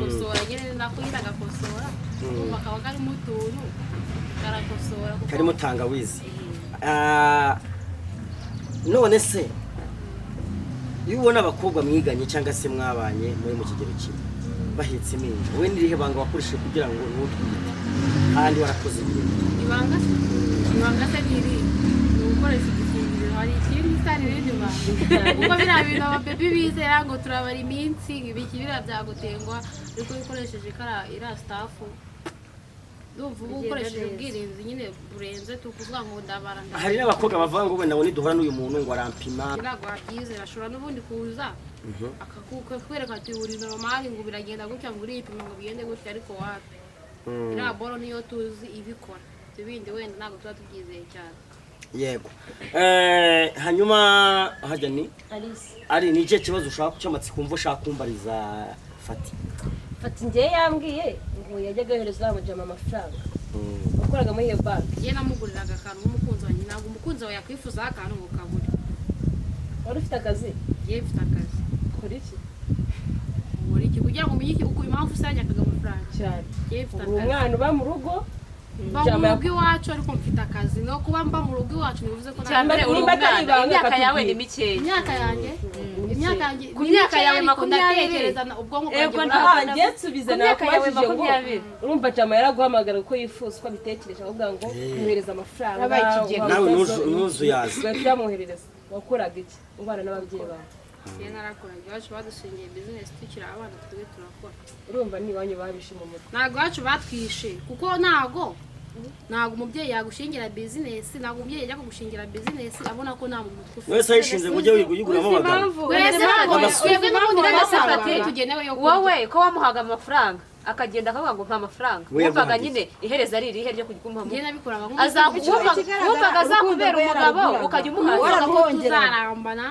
kosora nyine, nako nyine agakosora, kumva kaba karimo utuntu karakosora Karimo tangawizi. None se iyo ubona abakobwa mwiganye cyangwa se mwabanye muri mu kigero kimwe bahetse impinja, wowe n'irihe banga wakoresheje kugira ngo ntutwite kandi warakoze ibintu? Ibanga se, ibanga se ni iri, ni ugukoresha udukingirizo. Hari ikindi se? Hari irindi banga? Kuko biriya bintu ababebi bizera ngo turabara iminsi, ibiki, biriya byagutengwa, ariko iyo ukoresheje kara iriya stuff, ndumva uba Bigenda ukoresheje neza. ubwirinzi nyine burenze, tukuvuga ngo ndabara ndabara. Hari n'abakobwa bavuga ngo wenda ngo niduhura n'uyu muntu ngo arampima. Ntabwo wabyizera, ashobora n'ubundi kuza akakwereka ati uri normal, ngo biragenda gutya, ngo uripima, ngo bigende gutya, ariko wapi. Iriya boro niyo tuzi ibikora, ibyo bindi wenda ntabwo tuba tubyizeye cyane. Yego. Hanyuma hajya ni Alice. Ari ni ikihe kibazo ushaka cy'amatsiko wumva ushaka kumbariza Fati? Fati, njyewe yambwiye ngo yajyaga yohereza mujama amafaranga, wakoraga muri iyo banki. Njye namuguriraga akantu nk'umukunzi wanjye. Ntabwo umukunzi wawe yakwifuzaho akantu ngo kabure. Wari ufite akazi? Njye mfite akazi. Ukora iki? Muri iki kugira ngo umenye uko impamvu usanyakaga amafaranga. Cyane. Njye mfite Uri akazi. umwana uba mu rugo. Mba mu rugo iwacu, ariko mfite akazi. No kuba mba mu rugo iwacu ntibivuze ko Icya mbere, uri Nimba atari umwana, ibanga, imyaka yawe akatubwira. ni mikeya. Imyaka yanjye, imyaka yanjye Ku ni myaka mikeya, yawe ariko 20. ndatekereza ubwonko Ego, bwanjye ntabwo Aha njye nsubize. Ku myaka yawe Nakubajije ngo 20. urumva jama yaraguhamagara uko yifuza, uko abitekereje, avuga ngo mwohereza amafaranga. Yabaye ikigega. Nawe ntuzuyaze. Ugahita uyamwoherereza. Wakoraga iki ubana n'ababyeyi bawe? Njye narakoraga. Iwacu badushingiye bizinesi tukiri abana, twebwe turakora. Urumva ni iwanyu babishe mu mutwe. Ntabwo iwacu batwishe, kuko ntabwo umubyeyi yagushingira bizinesi, ntabwo umubyeyi yajya kugushingira bizinesi abona ko nta mu mutwe ufite. Wese yishinze ngo ujye uyiguramo abagabo. Twese ntabwo Abasore. twebwe n'ubundi None se nta Fati, tugenewe yo kurya. Wowe ko wamuhaga amafaranga, akagenda akavuga ngo mpa amafaranga, We wumvaga yaguhaga nyine iherezo ari irihe ryo kumuha? Njye nabikoraga Wumvaga azakubera umugabo ukajya umuhaza? Wararuhongera. Tuzarambana.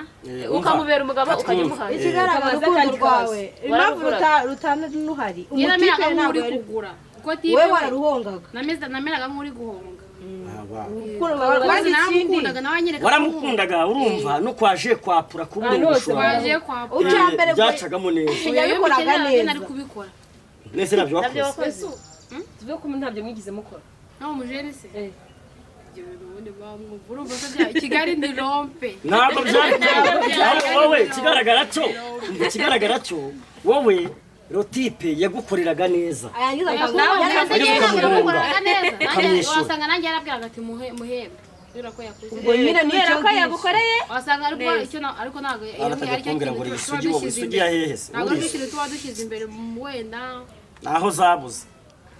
Ukamubera umugabo ukajya umuhaza. Ikigaragara, Kabaza urukundo kandi rwawe, impamvu Wararuguraga. rutananuhari, Njye umutipe nameraga ntabwo nk'uri yari kugura kuko tipe wowe we wararuhongaga. Nameraga nk'uri guhonga. Urukundo rwawe, kandi ikindi Naramukundaga, nawe anyereka ko Waramukundaga, urumva no kwaje kwapura kubura Ahantu hose ubushora. waje kwa Icya mbere Byacagamo neza. Yabikoraga neza. Nari kubikora. Nese nabyo wakoze? Tuvuge ko ntabyo mwigize mukora. Nawe umujene se? Eh. Ibyo bintu ubundi bamwumva, urumva se bya Kigali ni rompe. Ntabwo byari, ahubwo wowe ikigaragara cyo, umva, ikigaragara cyo wowe rotipe yagukoreraga neza. Ayangiza Nawe Ariko ukamuhonga. neza. Ukamwishyura. Wasanga nanjye yarabwiraga ati muhe muhembe kubera ko yakoze. Ubwo nyine ni Kubera icyo ko ngicyo. yagukoreye. Wasanga ariko icyo ariko ntabwo iyo Aratajya aricyo kumbwira kintu ngo uri tuba isugi, wowe dushyize isugi ya imbere. hehe se? Ntabwo Uri aricyo isugi. kintu tuba dushyize imbere wenda. Naho zabuze.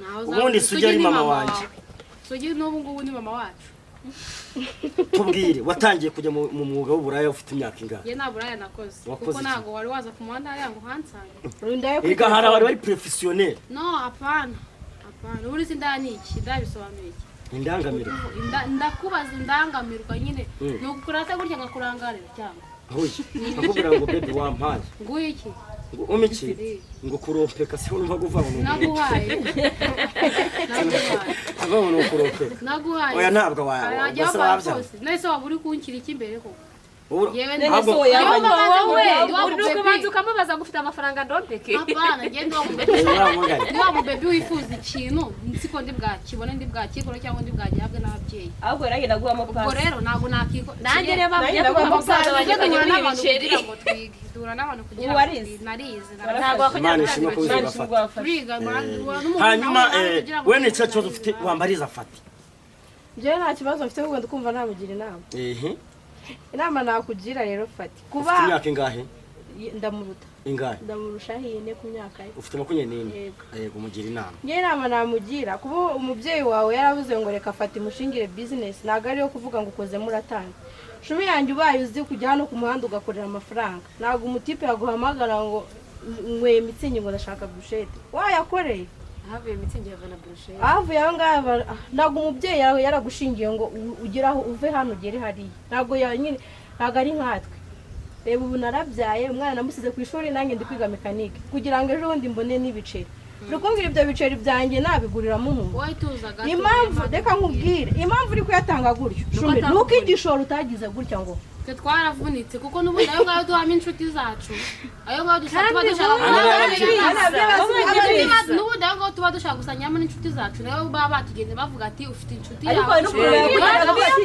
Ntaho Ubundi zabuze. isugi ari ni mama wanjye. wawe. Isugi n'ubu ngubu ni mama wacu. Tubwire, watangiye kujya mu mwuga w'uburaya ufite imyaka ingahe? Njye nta buraya nakoze. Wakoze Kuko iki? ntabwo wari waza ku muhanda hariya ngo uhansange. Rinda yo Erega hari abantu bari professionnel. No, apana, apana. Ubundi se indaya ni iki? Indaya bisobanuye iki? Indangamiro. Ndakubaza, indangamirwa nyine ni ukurata gutya nkakurangarira cyangwa Huye akubwira ngo baby wampaye. Nguye iki? Ngo umpe iki? Ngo kurompeka siho numva kuvuga ngo Naguhaye, naguhaye. Avuga ngo ni ukurompeka. Naguhaye. Oya, ntabwo wa Arajya ubwo se wabaye wabyanga. kose nese waba uri kunshyira iki imbere koko? Yewe. Ntabwo- None se Wowe Ndi wa uri mubebi. kubanza ukamubaza ngo ufite amafaranga ndompeke? Apana, njye ndi wa mubebi. Uramugana. Ndi wa mubebi wifuza ikintu nzi ko ndi bwakibone, ndi bwakikore cyangwa ndi bwagihabwe n'ababyeyi. Ahubwo yaragenda guhamo Ubwo pasi. rero ntabwo nakiko. Nanjye niyo mpamvu Nanjye njya kuba ndaguha musaza wanjye Tujye akajya duhura muri n'abantu ibiceri. kugira ngo twige, duhura n'abantu kugira Ubu ngo warize? twige. Narize. Ntabwo wakongera Imana ishimwe ko gutanga wize Imana ishimwe ugafata. wafashe. Turiga, duhura n'umuntu Hanyuma nawe kugira ngo we ni ikihe kibazo ufite wambariza Fati? Njyewe nta kibazo mfite, ahubwo ndikumva namugira inama. Ehe. Inama nakugira rero Fati, kuba Ufite imyaka ingahe? Ndamuruta. Ingahe? Ndamurusha hine ku myaka ye. Ufite 24? Yego. Yego, umugira inama. Njyewe inama namugira, kuba umubyeyi wawe yaravuze ngo reka fata imushingire bizinesi, ntabwo ariyo kuvuga ngo ukozemo uratanga. Shumi yanjye, ubaye uzi kujya hano ku muhanda ugakorera amafaranga, ntabwo umutipe yaguhamagara ngo nyweye mitsingi, ngo ndashaka burushete, wayakoreye. Havuye mitsingi hava na burushete. Ahavuye aho ngaho ntabwo umubyeyi yawe yaragushingiye ngo ugere aho uve hano ugere hariya. Ntabwo nyine ntabwo ari nkatwe. Reba ubu narabyaye umwana, namusize ku ishuri, nanjye ndi kwiga mekanike kugira ngo ejo bundi mbone n'ibiceri. Uri kumbwira ibyo biceri byanjye nabiguriramo umuntu? Wowe tuza gato. Impamvu, reka nkubwire impamvu uri kuyatanga gutyo, Shumi, ni uko igishoro utagize gutya ngo Twe twaravunitse, kuko n'ubundi ayo ngayo duhamo inshuti zacu, ayo ngayo dushaka tuba dushaka n'ubundi ayo ngayo tuba dushaka gusangiramo n'inshuti zacu, nayo baba batugenze bavuga ati ufite inshuti Ariko yawe hari n'ukuntu yakugeraga avuga ati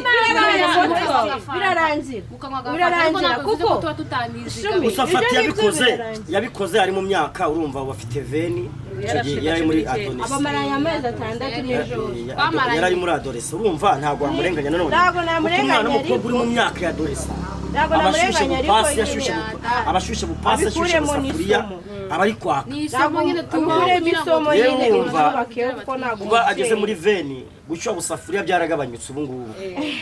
birarangira. Ukanywa agafanta, ariko Birarangira ntabwo bivuze kuko ko tuba tutanizigamye. Shumi, Gusa Fati ibyo ngibyo yabikoze birarangira. Yabikoze ari mu myaka, urumva ubu afite 20, icyo gihe yari muri adolescence. Abamaranye amezi 6 n'ejo bundi. Yari ari muri adolescence, urumva ntabwo wamurenganya nanone. Ntabwo Kuko namurenganya, umwana w'umukobwa uri mu ariko- myaka ya adolescence Ntabwo aba ashyushye namurenganya, ariko bupasi nyine ashyushye aba ashyushye bupasi, ashyushye abikuremo busafuriya, n'isomo. aba ari kwaka. Ni isomo nyine tubaho Abikuremo kugira ngo isomo Yewe nyine, wumva imwubake, kuko ntabwo kuba ageze umubyeyi- muri 20, gushyuha busafuriya byaragabanyutse. Ubu ngubu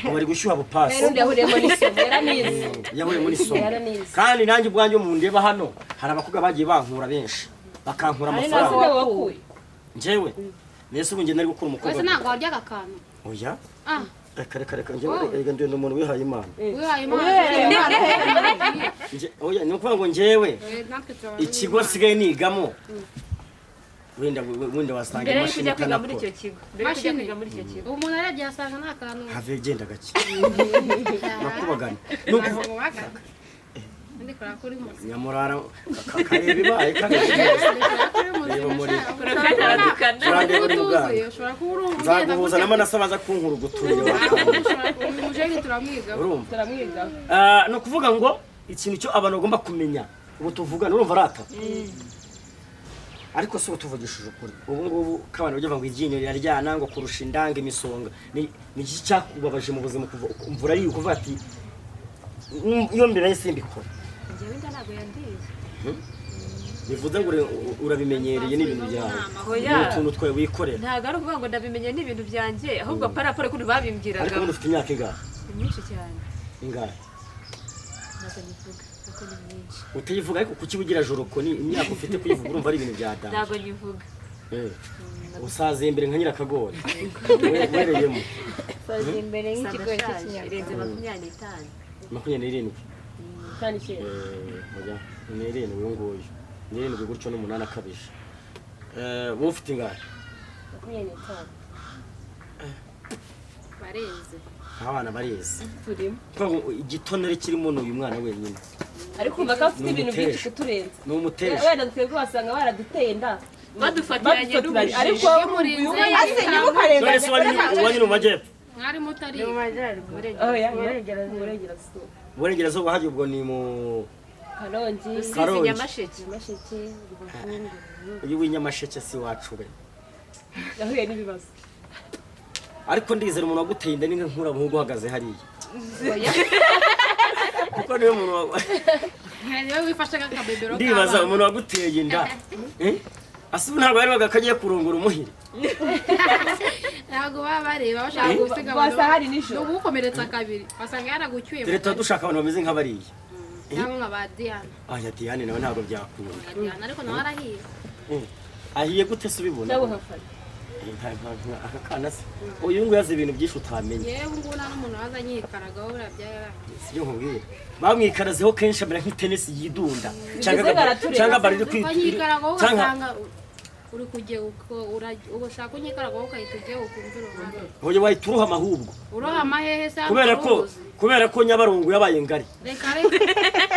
ubu ari gushyuha bupasi. N'undi yahuriyemo n'isomo, yaranize. Yahuye muri somo. Yaranize. Kandi nanjye ubwanjye mu ndeba hano hari abakobwa bagiye bankura benshi, bakankura Hari amafaranga. Ntabwo wakuye. Njyewe mbese ubu njye nari gukura umukobwa? Wese ntabwo waryaga akantu. Oya. Ah. Reka reka reka, njyewe reka, ndi umuntu wihaye Imana. Wihaye Imana. Oya, ni ukuvuga ngo njyewe Natwe turabana. ikigo nsigaye nigamo, wenda wasanga Mbere yuko imashini ujya kwiga muri itanakora. icyo kigo, mbere yuko ujya Mashini. kwiga muri icyo kigo. Ubu umuntu arebye yasanga nta kantu. Have, genda gake, nakubagana ni ukuvuga. Wagana ndi kureba kuri muzima. Nyamurara kareba ibaye kareba. Kuri muzima. Reba muri Kandi aradukana. Turandeba uri muganga. Utuzuye ushobora kuba uri ugenda. Nzaguhuza na Manase abanza kunkuruguturira. Uyu mujeni turamwiga. Urumva? Turamwiga. Ah, ni ukuvuga ngo ikintu cyo abantu bagomba kumenya ubu tuvugana, urumva arata, ariko si ubu tuvugishije ukuri, ubu ngubu ko abantu bajya bavuga ngo iryinyo riraryana ngo kurusha indanga imisonga, ni iki cyakubabaje mu buzima kuva umvura ari kuvuga ati: "Iyo mbere simbikora"? Njyewe inda ntabwo yandiye. Bivuze ngo urabimenyereye n'ibintu byawe, Oya. ni utuntu twawe wikorera. Ntabwo ari ukuvuga ngo ndabimenye n'ibintu byanjye, ahubwo paraporo ukuntu babimbwiraga. Ariko ubundi ufite imyaka ingahe? Ni myinshi cyane. Ingahe? Ntabwo nyivuga kuko ni myinshi. Utayivuga, ariko kuki ugira joroko ni imyaka ufite kuyivuga, urumva ari ibintu bya data. Ntabwo nyivuga. Usaziye imbere nka nyirakagori wereyemo. Saza imbere nk'ikigori Ndashaje, cy'ikinyarwanda. irenze 25. 27. Cyane icyenda. Oya, ni irindwi, uyu nguyu ni irindwi gutyo n'umunani akabije. Wowe ufite ingahe? 25. Bareze. Abana bareze. Turimo. Kuvuga ngo igitonere kirimo ni uyu mwana wenyine. Ariko kumva ko afite Ni ibintu byinshi umutesha. kuturenza. Ni umutesha. Wenda twebwe wasanga baraduteye inda badufatiranye badufatiranye, n'ubujiji. ariko Murinze. Ase ntimukarengane. None se uwanyu ni mu majyepfo? Mwari mutari. Mu majyaruguru. Oya, Mu mu burengerazuba. Uburengerazuba hajya ubwo ni mu Karongi. Rusizi. Karongi. Nyamasheke. Nyamasheke, Rubavu. Uyu w'inyamasheke si wacu we. Yahuye n'ibibazo. Ariko ndizera umuntu waguteye inda ni nk'uramuhungu uhagaze hariya, kuko niwe muntu Niwe wifashe nk'akabebero. Ndibaza umuntu waguteye inda. Eh? Ase ubu ntabwo yarebaga ko agiye kurongora umuhiri? Ntabwo baba bareba, bashaka gusiga Wasa hari ni nijoro. ugukomeretsa kabiri, wasanga yaragucyuye. Dore tuba dushaka abantu bameze nk'abariya. Cyangwa nka ba Diana. Aya Diane nawe ntabwo byakunda. Nka Diana, ariko nawe arahiye. Ahiye gute se ubibona? Cyangwa nkafana. Aka kana se, uyu nguyu azi ibintu byinshi utamenya. Yewe, ngubu nta n'umuntu waza anyikaragaho, buriya byararangiye. Sibyo nkubwira, bamwikarazeho kenshi amera nk'itenesi yidunda cyangwa Bivuze ngo aratureba. Cyangwa bari iri Ukanyikaragaho cyangwa ugasanga uri kugeuka, ushaka unyikaragaho ukahita ugeuka umva iruhande. Oya, wahita uruhama ahubwo. Urohama hehe se? Kubera ko uruzi? Kubera ko Nyabarongo yabaye ngari. Reka reka.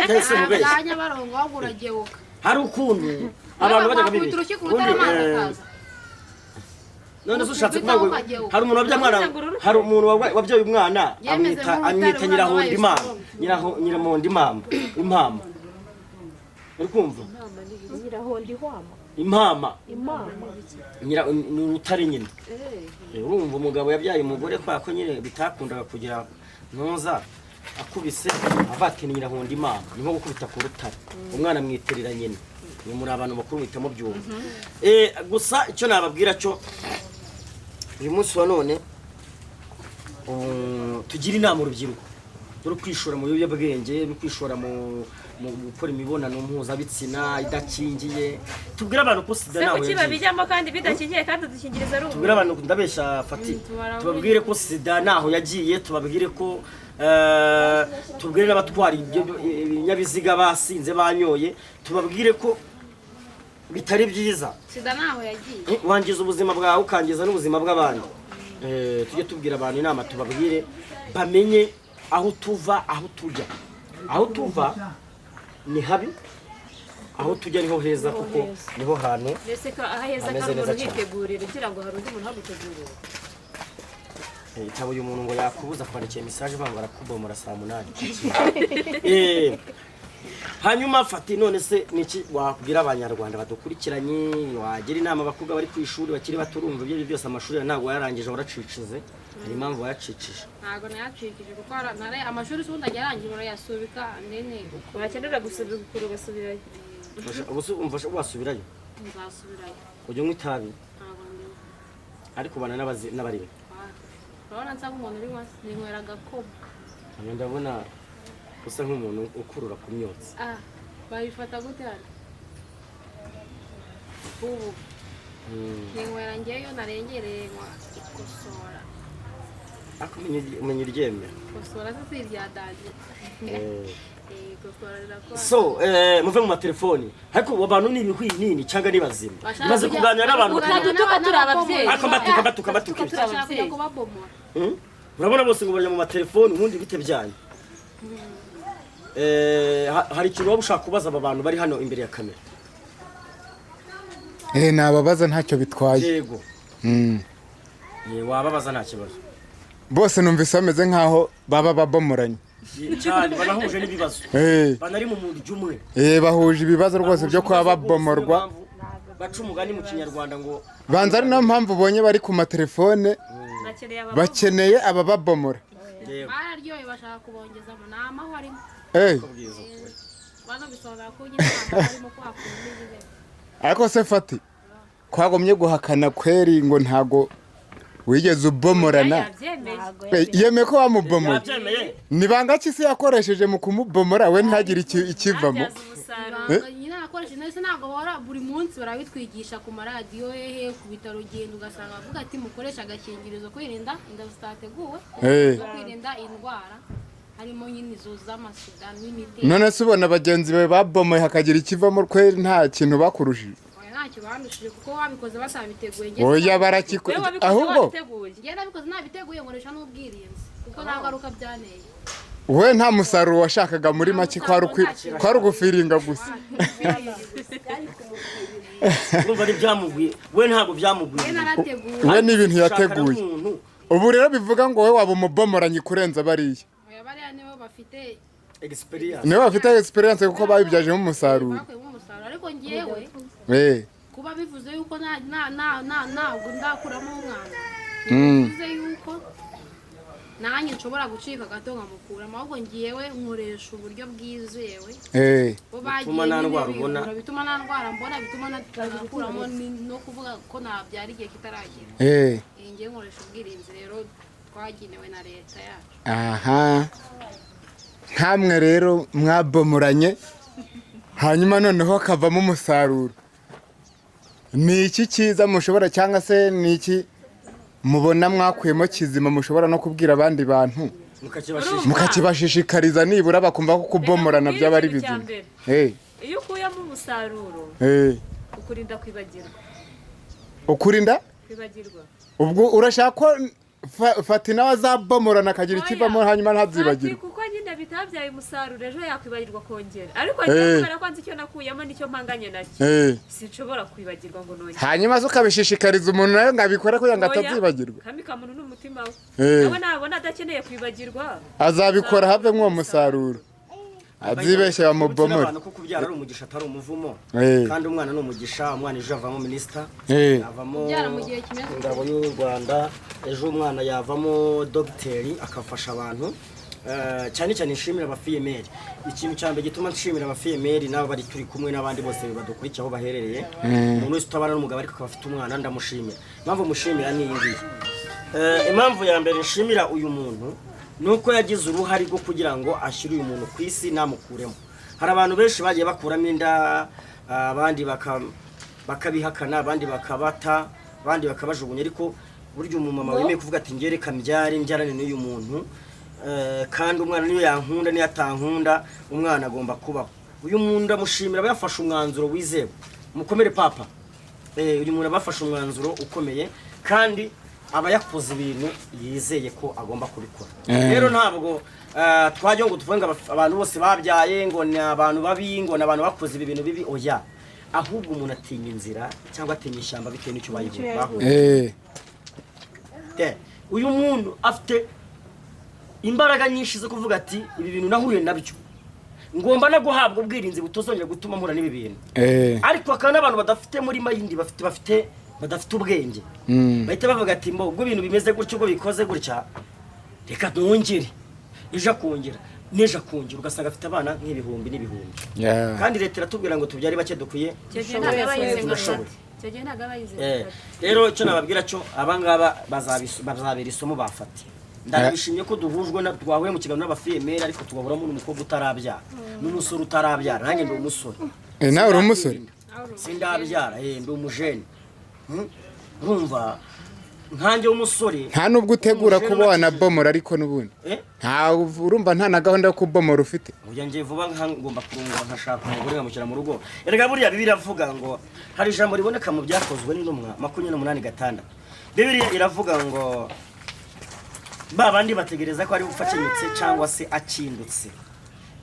Cyangwa se mubeshye? Bwa Nyabarongo ahubwo urageuka. Hari ukuntu abantu bajyaga Wakubita bibeshya. urushyi ku rutare Ubundi, amazi akaza. None se ushatse kuvuga ngo Ukageuka. hari umuntu wabyaye umwana, hari umuntu wabyaye umwana Yemeze amwita nk'urutare, amwita umwana Nyirahonda wabaye Imana strong. Nyiramonda Impamba, impamba, uri kumva? Nyirahonda ihwama. Impama. Imama. Ni urutare nyine. Urumva umugabo yabyaye umugore kwa ko nyine bitakundaga kugira ntuza akubise avatini Nyirahonda Imana, ni nko gukubita ku rutare, umwana amwiterera nyina. Ni muri abantu bakuru muhita mubyumva. Gusa icyo nababwira cyo uyu munsi wa none, tugira inama urubyiruko rwo kwishora mu biyobyabwenge, rwo kwishora mu gukora imibonano mpuzabitsina idakingiye. Tubwire abantu ko sida Se ntaho kuki yagiye. babijyamo kandi bidakingiye, kandi udukingirizo ari Tubwire ubuntu? abantu, ndabeshya fati? Tubabwire ko sida ntaho yagiye, tubabwire ko tubwire n'abatwara ibyo ibinyabiziga basinze banyoye, tubabwire ko bitari byiza. Sida ntaho yagiye. Wangiza ubuzima bwawe, ukangiza n'ubuzima bw'abandi. Tujye tubwira abantu inama, tubabwire bamenye aho tuva, aho tujya. Aho tuva ni habi, aho tujya niho heza, kuko niho hantu Mbese ko ahaheza hameze kandi neza umuntu cyane. uhitegurira ugira ngo hari undi muntu uhagutegurira. Itaba uyu muntu ngo yakubuza kwandikira message banga barakubomora saa 8. Hanyuma fati, none se niki wabwira abanyarwanda badukurikiranye, wagira inama abakobwa bari ku ishuri bakiri bato? Urumva ibyo byose amashuri ntabwo wayarangije, waracicize, hari impamvu wayacicije? Ntabwo nayacikije kuko amashuri ubundi ajya arangira urayasubika nene. Wakenera gusubikura ugasubirayo. Ubu se umva wasubirayo? Nzasubirayo. Ujya unywa itabi? Ntabwo ndiwe. Ariko ubana n'abarimo? Urabona nsa nk'umuntu uri hasi ninywera agakoma. Hano ndabona usa nk'umuntu ukurura ku myotsi. Ah, babifata gute hano ubu? Ninywera ngeyo narengereye nywa ikosora. Ariko umenya iryemera. Kosora se si irya danje? Kosora rirakora. So muve mu matelefoni, ariko abo bantu ni ibihwinini cyangwa ni bazima? Bashaka Maze kuganira n'abantu Utadutuka turi ababyeyi. Ariko mbatuka, mbatuka, mbatuka. Turi Bashaka kujya ababyeyi. kubabomora. Urabona bose ngo barya mu matelefoni, ubundi bite byanyu? Hari ikintu waba ushaka kubaza aba bantu bari hano imbere ya kamera? Nababaza, ntacyo bitwaye. Yego. Wababaza, nta kibazo. Bose numvise bameze nkaho baba babomoranye. Cyane, banahuje n'ibibazo. Banari mu muryo umwe. Bahuje ibibazo rwose byo kuba Bahuje ibibazo rwose, babomorwa. niyo mpamvu baca umugani mu Kinyarwanda ngo Banza ari nayo mpamvu ubonye bari ku matelefone. Bakeneye ababomora. Bakeneye abababomora. Yego. Bararyoye, bashaka kubongezamo, ni amahoro arimo. Kubwiza ukuri. Baza bisobanura ko nyine nta mahoro arimo, ko hakunda nyine. Ariko se Fati, twagomye guhakana kweri ngo ntago wigeze ubomorana? Yabyemeye. Yemeye ko wamubomoye. Yabyemeye. Ni banga ki se yakoresheje mu kumubomora, we ntagire ikivamo? Abyaza umusaruro. Ibanga nyine nakoresha ndetse ntabwo bahora buri munsi barabitwigisha ku maradiyo, hehe, ku bitaro, ugenda ugasanga bavuga ati mukoresha agakingirizo kwirinda inda zitateguwe no kwirinda indwara, harimo nyine izo z'amasida n'imiti. None se ubona bagenzi bawe babomoye hakagira ikivamo kweri nta kintu bakurushije? Oya, ntacyo bandushije kuko babikoze batabiteguye. Njye Oya, barakiko Wowe wabikoze ahubwo wabiteguye. Njye nabikoze nabiteguye, nkoresha n'ubwirinzi kuko nta ngaruka byanteye. We nta musaruro washakaga, muri make kwari ugufiringa gusa. Urumva ntibyamugwiye, we ntabwo byamugwiye. Njye narateguye. We ni ibintu Ushaka yateguye. n'umuntu. Ubu rero bivuga ngo wowe waba umubomoranyi kurenza bariya. Oya, bariya nibo bafite Experience. Nibo bafite experience kuko babibyajemo umusaruro. Bakuyemo umusaruro, ariko njyewe kuba bivuze yuko nta nta nta nta ntabwo ndakuramo umwana, bivuze yuko nanjye nshobora gucika gato nkamukuramo, ahubwo ngewe nkoresha uburyo bwizewe. Bo bagiye Bituma nta nyine ndwara ubona. bivura, bituma nta ndwara mbona, bituma ntakuramo no kuvuga ko nabyara igihe kitaragera. Ngewe nkoresha ubwirinzi rero twagenewe na leta yacu. Aha, nkamwe rero mwabomoranye hanyuma noneho hakavamo umusaruro, ni iki cyiza mushobora, cyangwa se ni iki mubona mwakuyemo kizima mushobora no kubwira abandi bantu mukakibashisha? Mukakibashishikariza, nibura bakumva ko kubomorana Reka byaba ari nkubwire ikintu bizima. cya mbere. Iyo ukuyemo umusaruro, ukurinda kwibagirwa. Ukurinda Kwibagirwa. Ubwo urashaka ko Fati nawe azabomorana akagira ikivamo hanyuma Fati ntazibagirwe? kuko nyine bitabyaye umusaruro, ejo yakwibagirwa kongera, ariko njyewe kubera ko nzi icyo nakuyemo nicyo mpanganye nacyo, sinshobora kwibagirwa ngo nongere. Hanyuma se ukabishishikariza umuntu nawe ngo abikore kugira ngo Oya, atazibagirwa? Kami kamuntu n'umutima we. Nawe nabona adakeneye kwibagirwa, azabikora havemo uwo musaruro, azibeshye bamubomore. Abantu ko kubyara ari umugisha, atari umuvumo. Kandi umwana ni umugisha. Umwana ejo avamo minisita, avamo Kubyara mu gihe kimeze uko. ingabo y'u Rwanda, ejo umwana yavamo dogiteri akafasha abantu. Cyane cyane nshimira abafiyemeri. Ikintu cya mbere gituma nshimira abafiyemeri n'abo bari turi kumwe n'abandi bose badukurikiye aho baherereye, umuntu wese utabana n'umugabo ariko akaba afite umwana, ndamushimira. Impamvu mushimira ni iyi ngiyi. Impamvu ya mbere nshimira uyu muntu ni uko yagize uruhare rwo kugira ngo ashyire uyu muntu ku isi namukuremo. Hari abantu benshi bagiye bakuramo inda, abandi bakabihakana, abandi bakabata, abandi bakabajugunya, ariko burya umumama wemeye kuvuga ati njye reka mbyare, mbyarane n'uyu muntu, kandi umwana niyo yankunda niyo atankunda, umwana agomba kubaho. Uyu muntu ndamushimira, aba yafashe umwanzuro wizewe. Mukomere papa. Uyu muntu aba yafashe umwanzuro ukomeye kandi aba yakoze ibintu yizeye ko agomba kubikora. Rero ntabwo twajya ngo tuvuge ngo abantu bose babyaye ngo ni abantu babi, ngo ni abantu bakoze ibi bintu bibi. Oya, ahubwo umuntu atinya inzira cyangwa atinya ishyamba bitewe n'icyo bahuye. Uyu muntu afite imbaraga nyinshi zo kuvuga ati ibi bintu nahuye nabyo, ngomba no guhabwa ubwirinzi butazongera gutuma mpura n'ibi bintu. Ariko hakaba n'abantu badafite muri mayindi, bafite badafite ubwenge, bahita bavuga ati mbo ubwo ibintu bimeze gutya, ubwo bikoze gutya, reka nongere, ejo akongera, n'ejo akongera, ugasanga afite abana nk'ibihumbi n'ibihumbi. Kandi leta iratubwira ngo tubyare bake dukwiye. Icyo gihe ntabwo aba yize ngo Turashoboye. afate. Icyo gihe ntabwo aba yize ngo afate. Rero icyo nababwira cyo, abangaba bazabera isomo bafate. Ndanabishimye ko duhujwe twahuye mu kiganiro n'abafiyemeri, ariko tugahuramo n'umukobwa utarabyara n'umusore utarabyara. Nanjye ndi umusore. Nawe uri umusore? Sindabyara, ndi umujene. Urumva Nkanjye w'umusore. Nta nubwo utegura Umusore kuba unakijije. wanabomora, ariko n'ubundi Eh? nta, urumva nta na gahunda yo kubomora ufite. Oya, ngiye vuba nka ngomba kurongora, nkashaka umugore nkamushyira mu rugo. Erega buriya Bibiliya iravuga ngo, hari ijambo riboneka mu Byakozwe n'Intumwa 28:6. Bibiliya iravuga ngo ba bandi bategereza ko ari gupfa akenyutse cyangwa se akindutse,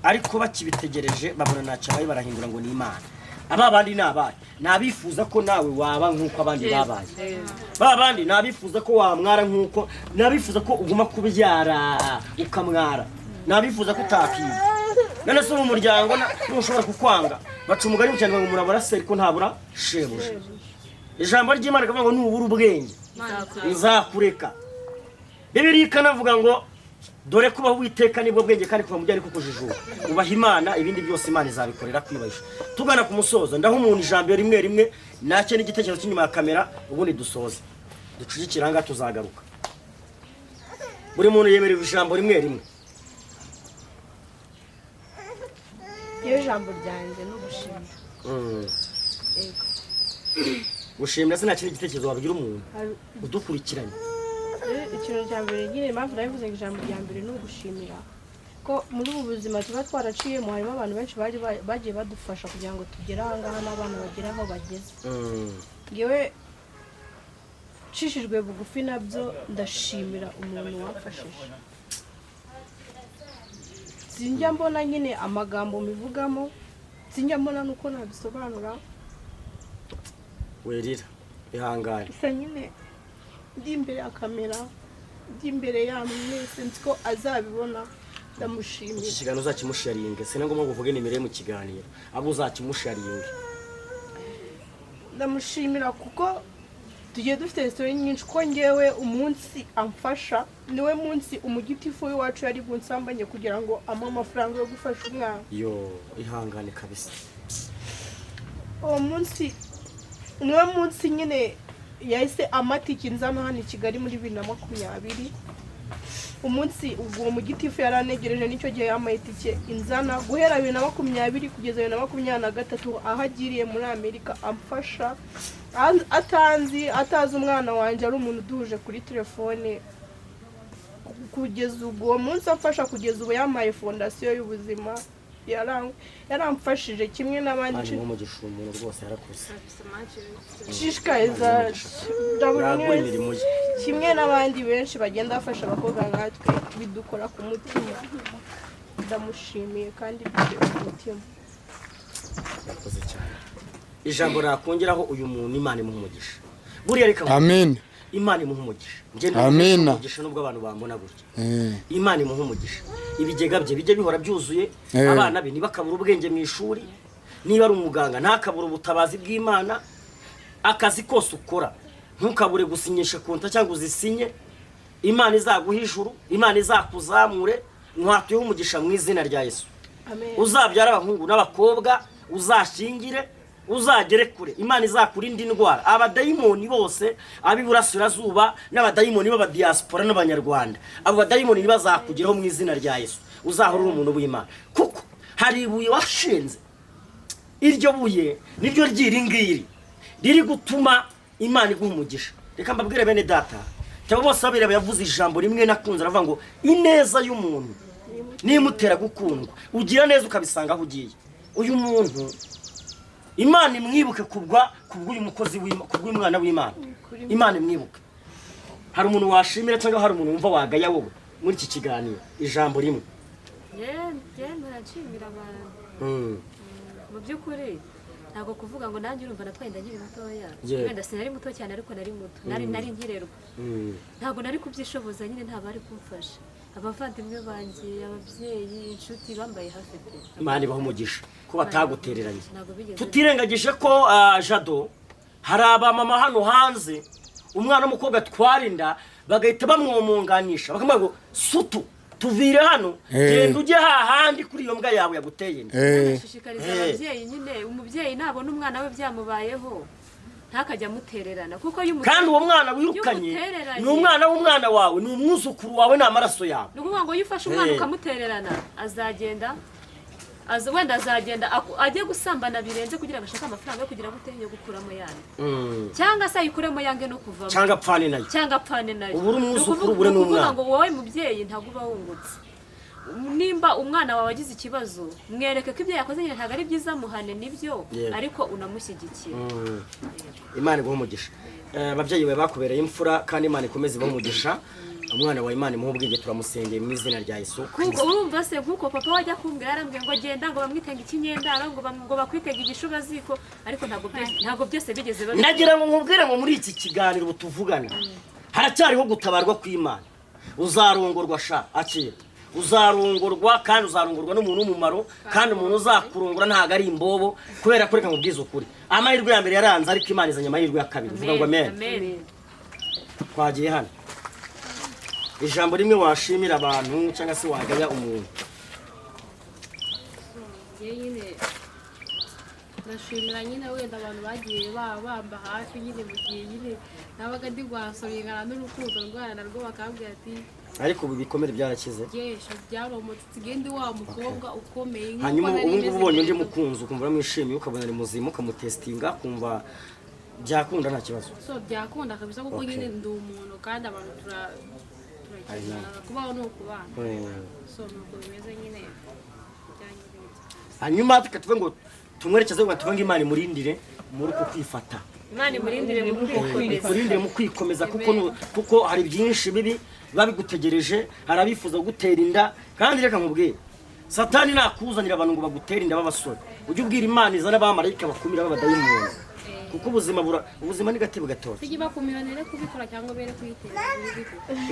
ariko bakibitegereje babona ntacyo abaye, barahindura ngo ni Imana. Aba bandi ni abahe? Ni abifuza ko nawe waba nk'uko abandi babaye. Ba bandi ni abifuza ko wamwara nk'uko, ni abifuza ko uguma kubyara ukamwara, ni abifuza ko utakiga. None se mu muryango ntushobora kukwanga? Baca umugani mu Kinyarwanda ngo murabura se ariko ntabura shebuja. Ijambo ry'Imana rikavuga ngo nubura ubwenge nzakureka. Bibiliya ikanavuga ngo dore kubaho Uwiteka nibwo bwenge, kandi kuva mu byo ariko kujijuka. Ubaha Imana, ibindi byose Imana izabikorera kwiyubahisha. Tugana ku musozo, ndaho umuntu ijambo rimwe rimwe, nacyo n'igitekerezo cy'inyuma ya kamera, ubundi dusoze ducurikire aha ngaha, tuzagaruka. Buri muntu yemerewe ijambo rimwe rimwe. Iyo ijambo ryanjye ni ugushimira. Yego. Gushimira se nta kindi gitekerezo wabwira umuntu Hari- udukurikiranye? Ikintu cya mbere nyine, impamvu nabivuze ngo ijambo rya mbere ni ugushimira, ko muri ubu buzima tuba twaraciyemo harimo abantu benshi bari bagiye badufasha kugira ngo tugere aha ngaha n'abana bagere aho bageze. Ngewe nshishijwe bugufi nabyo, ndashimira umuntu wamfashije. Sinjya mbona nyine amagambo mbivugamo, sinjya mbona n'uko nabisobanura. Werira, ihangane. Gusa nyine ndi imbere ya kamera, ndi imbere yamwe mwese, nzi ko azabibona, ndamushimira. Iki kiganiro uzakimusharinge, si na ngombwa ngo uvuge nimero ye mu kiganiro, abo uzakimusharinge. Ndamushimira kuko tugiye dufite resitora nyinshi, ko ngewe umunsi amfasha niwe munsi umugitifu w'iwacu yari bunsambanye kugira ngo ampe amafaranga yo gufasha umwana. Yo, ihangane kabisa. Uwo munsi niwe munsi nyine yahise amatike inzana hano i Kigali muri 2020. Umunsi ubwo uwo mugitifu yari anegereje, nicyo gihe yampaye itike inzana, guhera 2020 kugeza 2023, aho agiriye muri Amerika amfasha atanzi, atazi umwana wanjye, ari umuntu uduhuje kuri telefone. Kugeza ubwo uwo munsi amfasha, kugeza ubu yampaye fondasiyo y'ubuzima, yaramfashije kimwe n'abandi. Imana imuhe umugisha, uwo muntu rwose yarakuze. Nshishikariza buri umwe Yagura wese, imirimo ye. kimwe n'abandi benshi bagenda bafasha abakobwa nkatwe, bidukora ku mutima. Ndamushimiye kandi bikuye ku mutima. Yakoze cyane. Ijambo nakongeraho, uyu muntu Imana imuha umugisha. Buriya reka Amin. Imana imuha umugisha. Njye Amina. umugisha nubwo abantu bambona gutya. Eh. Imana imuha umugisha, ibigega bye bijye bihora byuzuye. Eh. Abana be ntibakabura ubwenge mu ishuri, niba ari umuganga ntakabure ubutabazi bw'Imana. Akazi kose ukora ntukabure gusinyisha konta cyangwa uzisinye. Imana izaguha ijuru, Imana izakuzamure. Nkwatuyeho umugisha mu izina rya Yesu. Amen. Uzabyara abahungu n'abakobwa, uzashingire, uzagere kure. Imana izakurinda indwara, abadayimoni bose ab'iburasirazuba n'abadayimoni b'abadiyasipora n'abanyarwanda, abo badayimoni ntibazakugeraho mu izina rya Yesu. Uzahora uri umuntu w'Imana, kuko hari ibuye washinze. Iryo buye niryo ry'iri ngiri riri gutuma Imana iguha umugisha. Reka mbabwire bene data, cyangwa bose babireba, yavuze ijambo rimwe nakunze, aravuga ngo ineza y'umuntu nimutera gukundwa. Ugira neza ukabisanga aho ugiye. Uyu muntu Imana imwibuke kubwa kubw'uyu mukozi kubw'umwana w'Imana. Imana imwibuke. Hari umuntu washimira cyangwa hari umuntu wumva wagaya wowe muri iki kiganiro? Ijambo rimwe. Njye nshimira abantu. Mu by'ukuri ntabwo kuvuga ngo nanjye, urumva natwaye inda nkiri mutoya. Wenda sinari muto cyane, ariko nari muto, nari nkirerwa. Ntabwo nari kubyishoboza nyine, nta bari kumfasha. Abavandimwe banjye, ababyeyi, inshuti bambaye hafi pe. Imana ibaha umugisha ko batagutereranye. Ntabwo bigeze. Tutirengagije ko jado, hari abamama hano hanze, umwana w'umukobwa atwara inda bagahita bamwomunganisha, bakamubwira ngo sutu tuvire hano, genda ujye hahandi kuri iyo mbwa yawe yaguteye inda. Nashishikariza ababyeyi nyine, umubyeyi nabona umwana we byamubayeho ntakajya amutererana, kuko iyo Kandi uwo mwana wirukanye umutereranye- ni umwana w'umwana wawe, ni umwuzukuru wawe, ni amaraso yawe. Ni ukuvuga ngo iyo ufashe umwana Eh. ukamutererana, azagenda Wenda azagenda ajye gusambana birenze kugira ngo ashake amafaranga yo kugira gute, yo gukuramo yandi, cyangwa se ayikuremo yange no kuvamo, cyangwa apfane nayo, cyangwa apfane nayo. Ubure umwuzukuru, ubure Ni ukuvuga n'umwana. ngo wowe mubyeyi ntabwo uba wungutse. Nimba umwana wawe agize ikibazo, mwereke ko ibyo yakoze nyine ntabwo ari byiza, muhane nibyo, ariko unamushyigikire. Imana iguhe umugisha. Ababyeyi bawe bakubereye imfura, kandi Imana ikomeze ibahe umugisha. Umwana wawe Imana imuhe ubwenge, turamusengeye mu izina rya Yesu Kuko Kristo. urumva se, nk'uko papa wajya kumbwira, yarambwiye ngo genda, ngo bamwitege ikinyendaro, ngo bakwitege igishubaziko, ariko ntabwo byose bigeze babikora. Ndagira ngo nkubwire ngo muri iki kiganiro ubu tuvugana haracyariho gutabarwa kw'Imana. Uzarongorwa sha, akira, uzarongorwa, kandi uzarongorwa n'umuntu w'umumaro, kandi umuntu uzakurongora ntabwo ari imbobo. Kubera ko reka nkubwize ukuri, amahirwe ya mbere yaranze, ariko Imana izanye amahirwe ya kabiri. Uvuga ngo amen. Amen. Twagiye hano, ijambo rimwe washimira abantu cyangwa se wagaya umuntu. Njye nyine ndashimira nyine wenda abantu bagiye bamba hafi nyine mu gihe nyine nabaga ndi guhasoringana n'urukundo ndwara narwo, bakambwira ati Ariko ubu ibikomere byarakize? Jesha, byaromotse, nsigaye ndi wa mukobwa ukomeye nk'uko Hanyuma nari ubu ngubu meze ubonye undi mbere. mukunzi, ukumva uramwishimiye, ukabona ni muzima, ukamutesitinga, ukumva byakunda, nta kibazo? So byakunda kabisa, kuko nyine ndi umuntu kandi abantu turagendana, kubaho ni ukubana. So nuko bimeze nyine byangiritse. Hanyuma reka tuve ngo tumwerekeze, ngo tuve ngo Imana imurindire muri uku kwifata. Imana imurindire mu kwikomeza. Ikurindire mu kwikomeza, kuko hari byinshi bibi biba bigutegereje. Hari abifuza kugutera inda, kandi reka nkubwire, Satani nakuzanira abantu ngo bagutere inda b'abasore, ujye ubwira Imana izana abamarayika bakumira b'abadayimoni, kuko ubuzima ni gatebe gatoki. Tujye bakumira nere kubikora cyangwa bere kuyitera?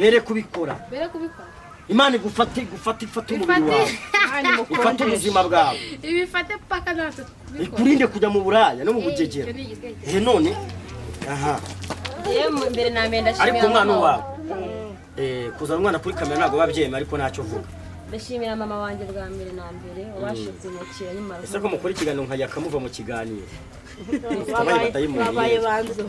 Bere kubikora. Bere kubikora. Imana igufate, igufate, ifate umubiri wawe, ifate ubuzima bwawe. Ibifate paka natwe kubikora. Ikurinde kujya mu buraya no mu bugegera. Icyo ni igitekerezo. Ehe, none aha. Yewe, mbere na mbere ndashimira Ariko umwana mama. wawe, kuzana umwana kuri kamera ntabwo biba byemewe, ariko ntacyo uvuga. Ndashimira mama wanjye bwa mbere na mbere wabashije kunyakira nyuma. Ese ko mukora ikiganiro nkajya akamuva mu kiganiro? Abaye badayimoni. Babaye banzo.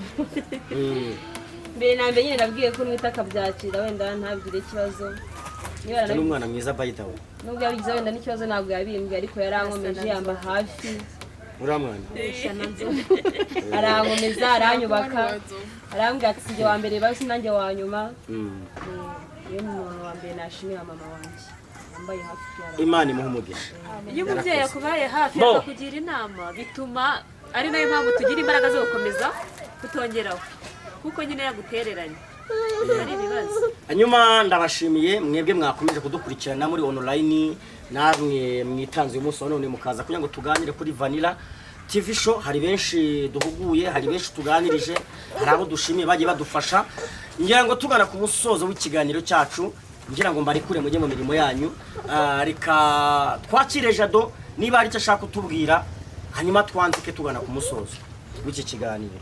Mbere na mbere nyine nabwiye ko nwita akabyakira, wenda ntabigire ikibazo niba Ni umwana mwiza, by the way. Nubwo yabigize wenda n'ikibazo, ntabwo yabimbwiye, ariko yarankomeje yamba hafi. Uriya mwana. Arankomeza, aranyubaka, arambwira ati sijye wa mbere basi nanjye wa nyuma. Iyo ni umuntu wa mbere nashimira, mama wanjye wambaye hafi byara. Imana imuha umugisha. Iyo umubyeyi akubaye hafi, Bo. akakugira inama, bituma ari nayo mpamvu tugira imbaraga zo gukomeza kutongeraho, kuko nyine yagutereranye ari ibibazo. Hanyuma ndabashimiye mwebwe mwakomeje kudukurikirana muri online, namwe mwitanze uyu munsi wa none mukaza kugira ngo tuganire kuri Vanilla TV Show. Hari benshi duhuguye, hari benshi tuganirije, hari abo dushimiye bagiye badufasha. Ngira ngo tugana ku musozo w'ikiganiro cyacu, ngira ngo mbarekure mujye mu mirimo yanyu. Reka twakire Jado niba hari icyo ashaka kutubwira, hanyuma twandike tugana ku musozo w'iki kiganiro.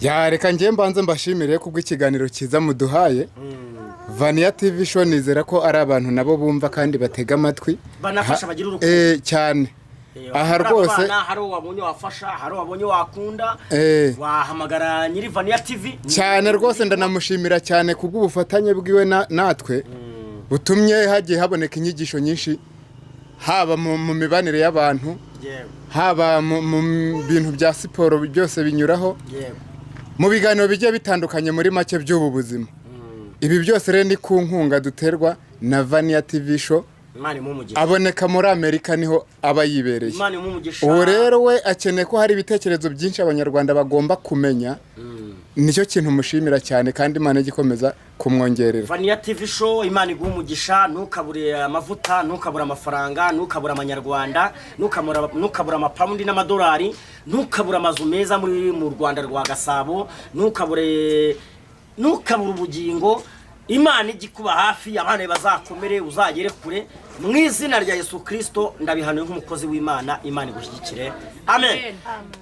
Ya, reka ngiye mbanze mbashimire kubw'ikiganiro cyiza muduhaye. Vaniya TV Show, nizera ko ari abantu nabo bumva kandi batega amatwi. Banafasha, bagira urukundo. Cyane. Aha Muri abo rwose bana, hari uwo wabonye wafasha, hari uwo wabonye wakunda, wahamagara nyiri Vaniya TV. Cyane rwose, ndanamushimira cyane kubw'ubufatanye bwiwe natwe, butumye hagiye haboneka inyigisho nyinshi, haba mu mibanire y'abantu, haba mu bintu bya siporo, byose binyuraho mu biganiro bigiye bitandukanye, muri make by'ubu buzima. Ibi byose rero ni ku nkunga duterwa na Vaniya TV Show. Imana imuhe umugisha. Aboneka muri Amerika, niho aba yibereye. Imana imuhe umugisha. Ubu rero we akeneye ko hari ibitekerezo byinshi Abanyarwanda bagomba kumenya. Nicyo kintu mushimira cyane, kandi Imana ijya ikomeza kumwongerera. Vaniya TV Show, Imana iguhe umugisha. Ntukabure amavuta, ntukabure amafaranga, ntukabure amanyarwanda, ntukabure amapawundi n'amadolari, ntukabure amazu meza mu Rwanda rwa Gasabo, ntukabure ubugingo. Imana ijya ikuba hafi, abana bazakomere, uzagere kure mu izina rya Yesu Kirisito. Ndabihanuye nk'umukozi w'Imana. Imana igushyigikire, amen.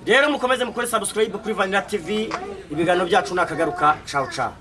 Rero mukomeze mukore subscribe kuri Vanilla TV. Ibiganiro byacu nakagaruka. Ciao ciao.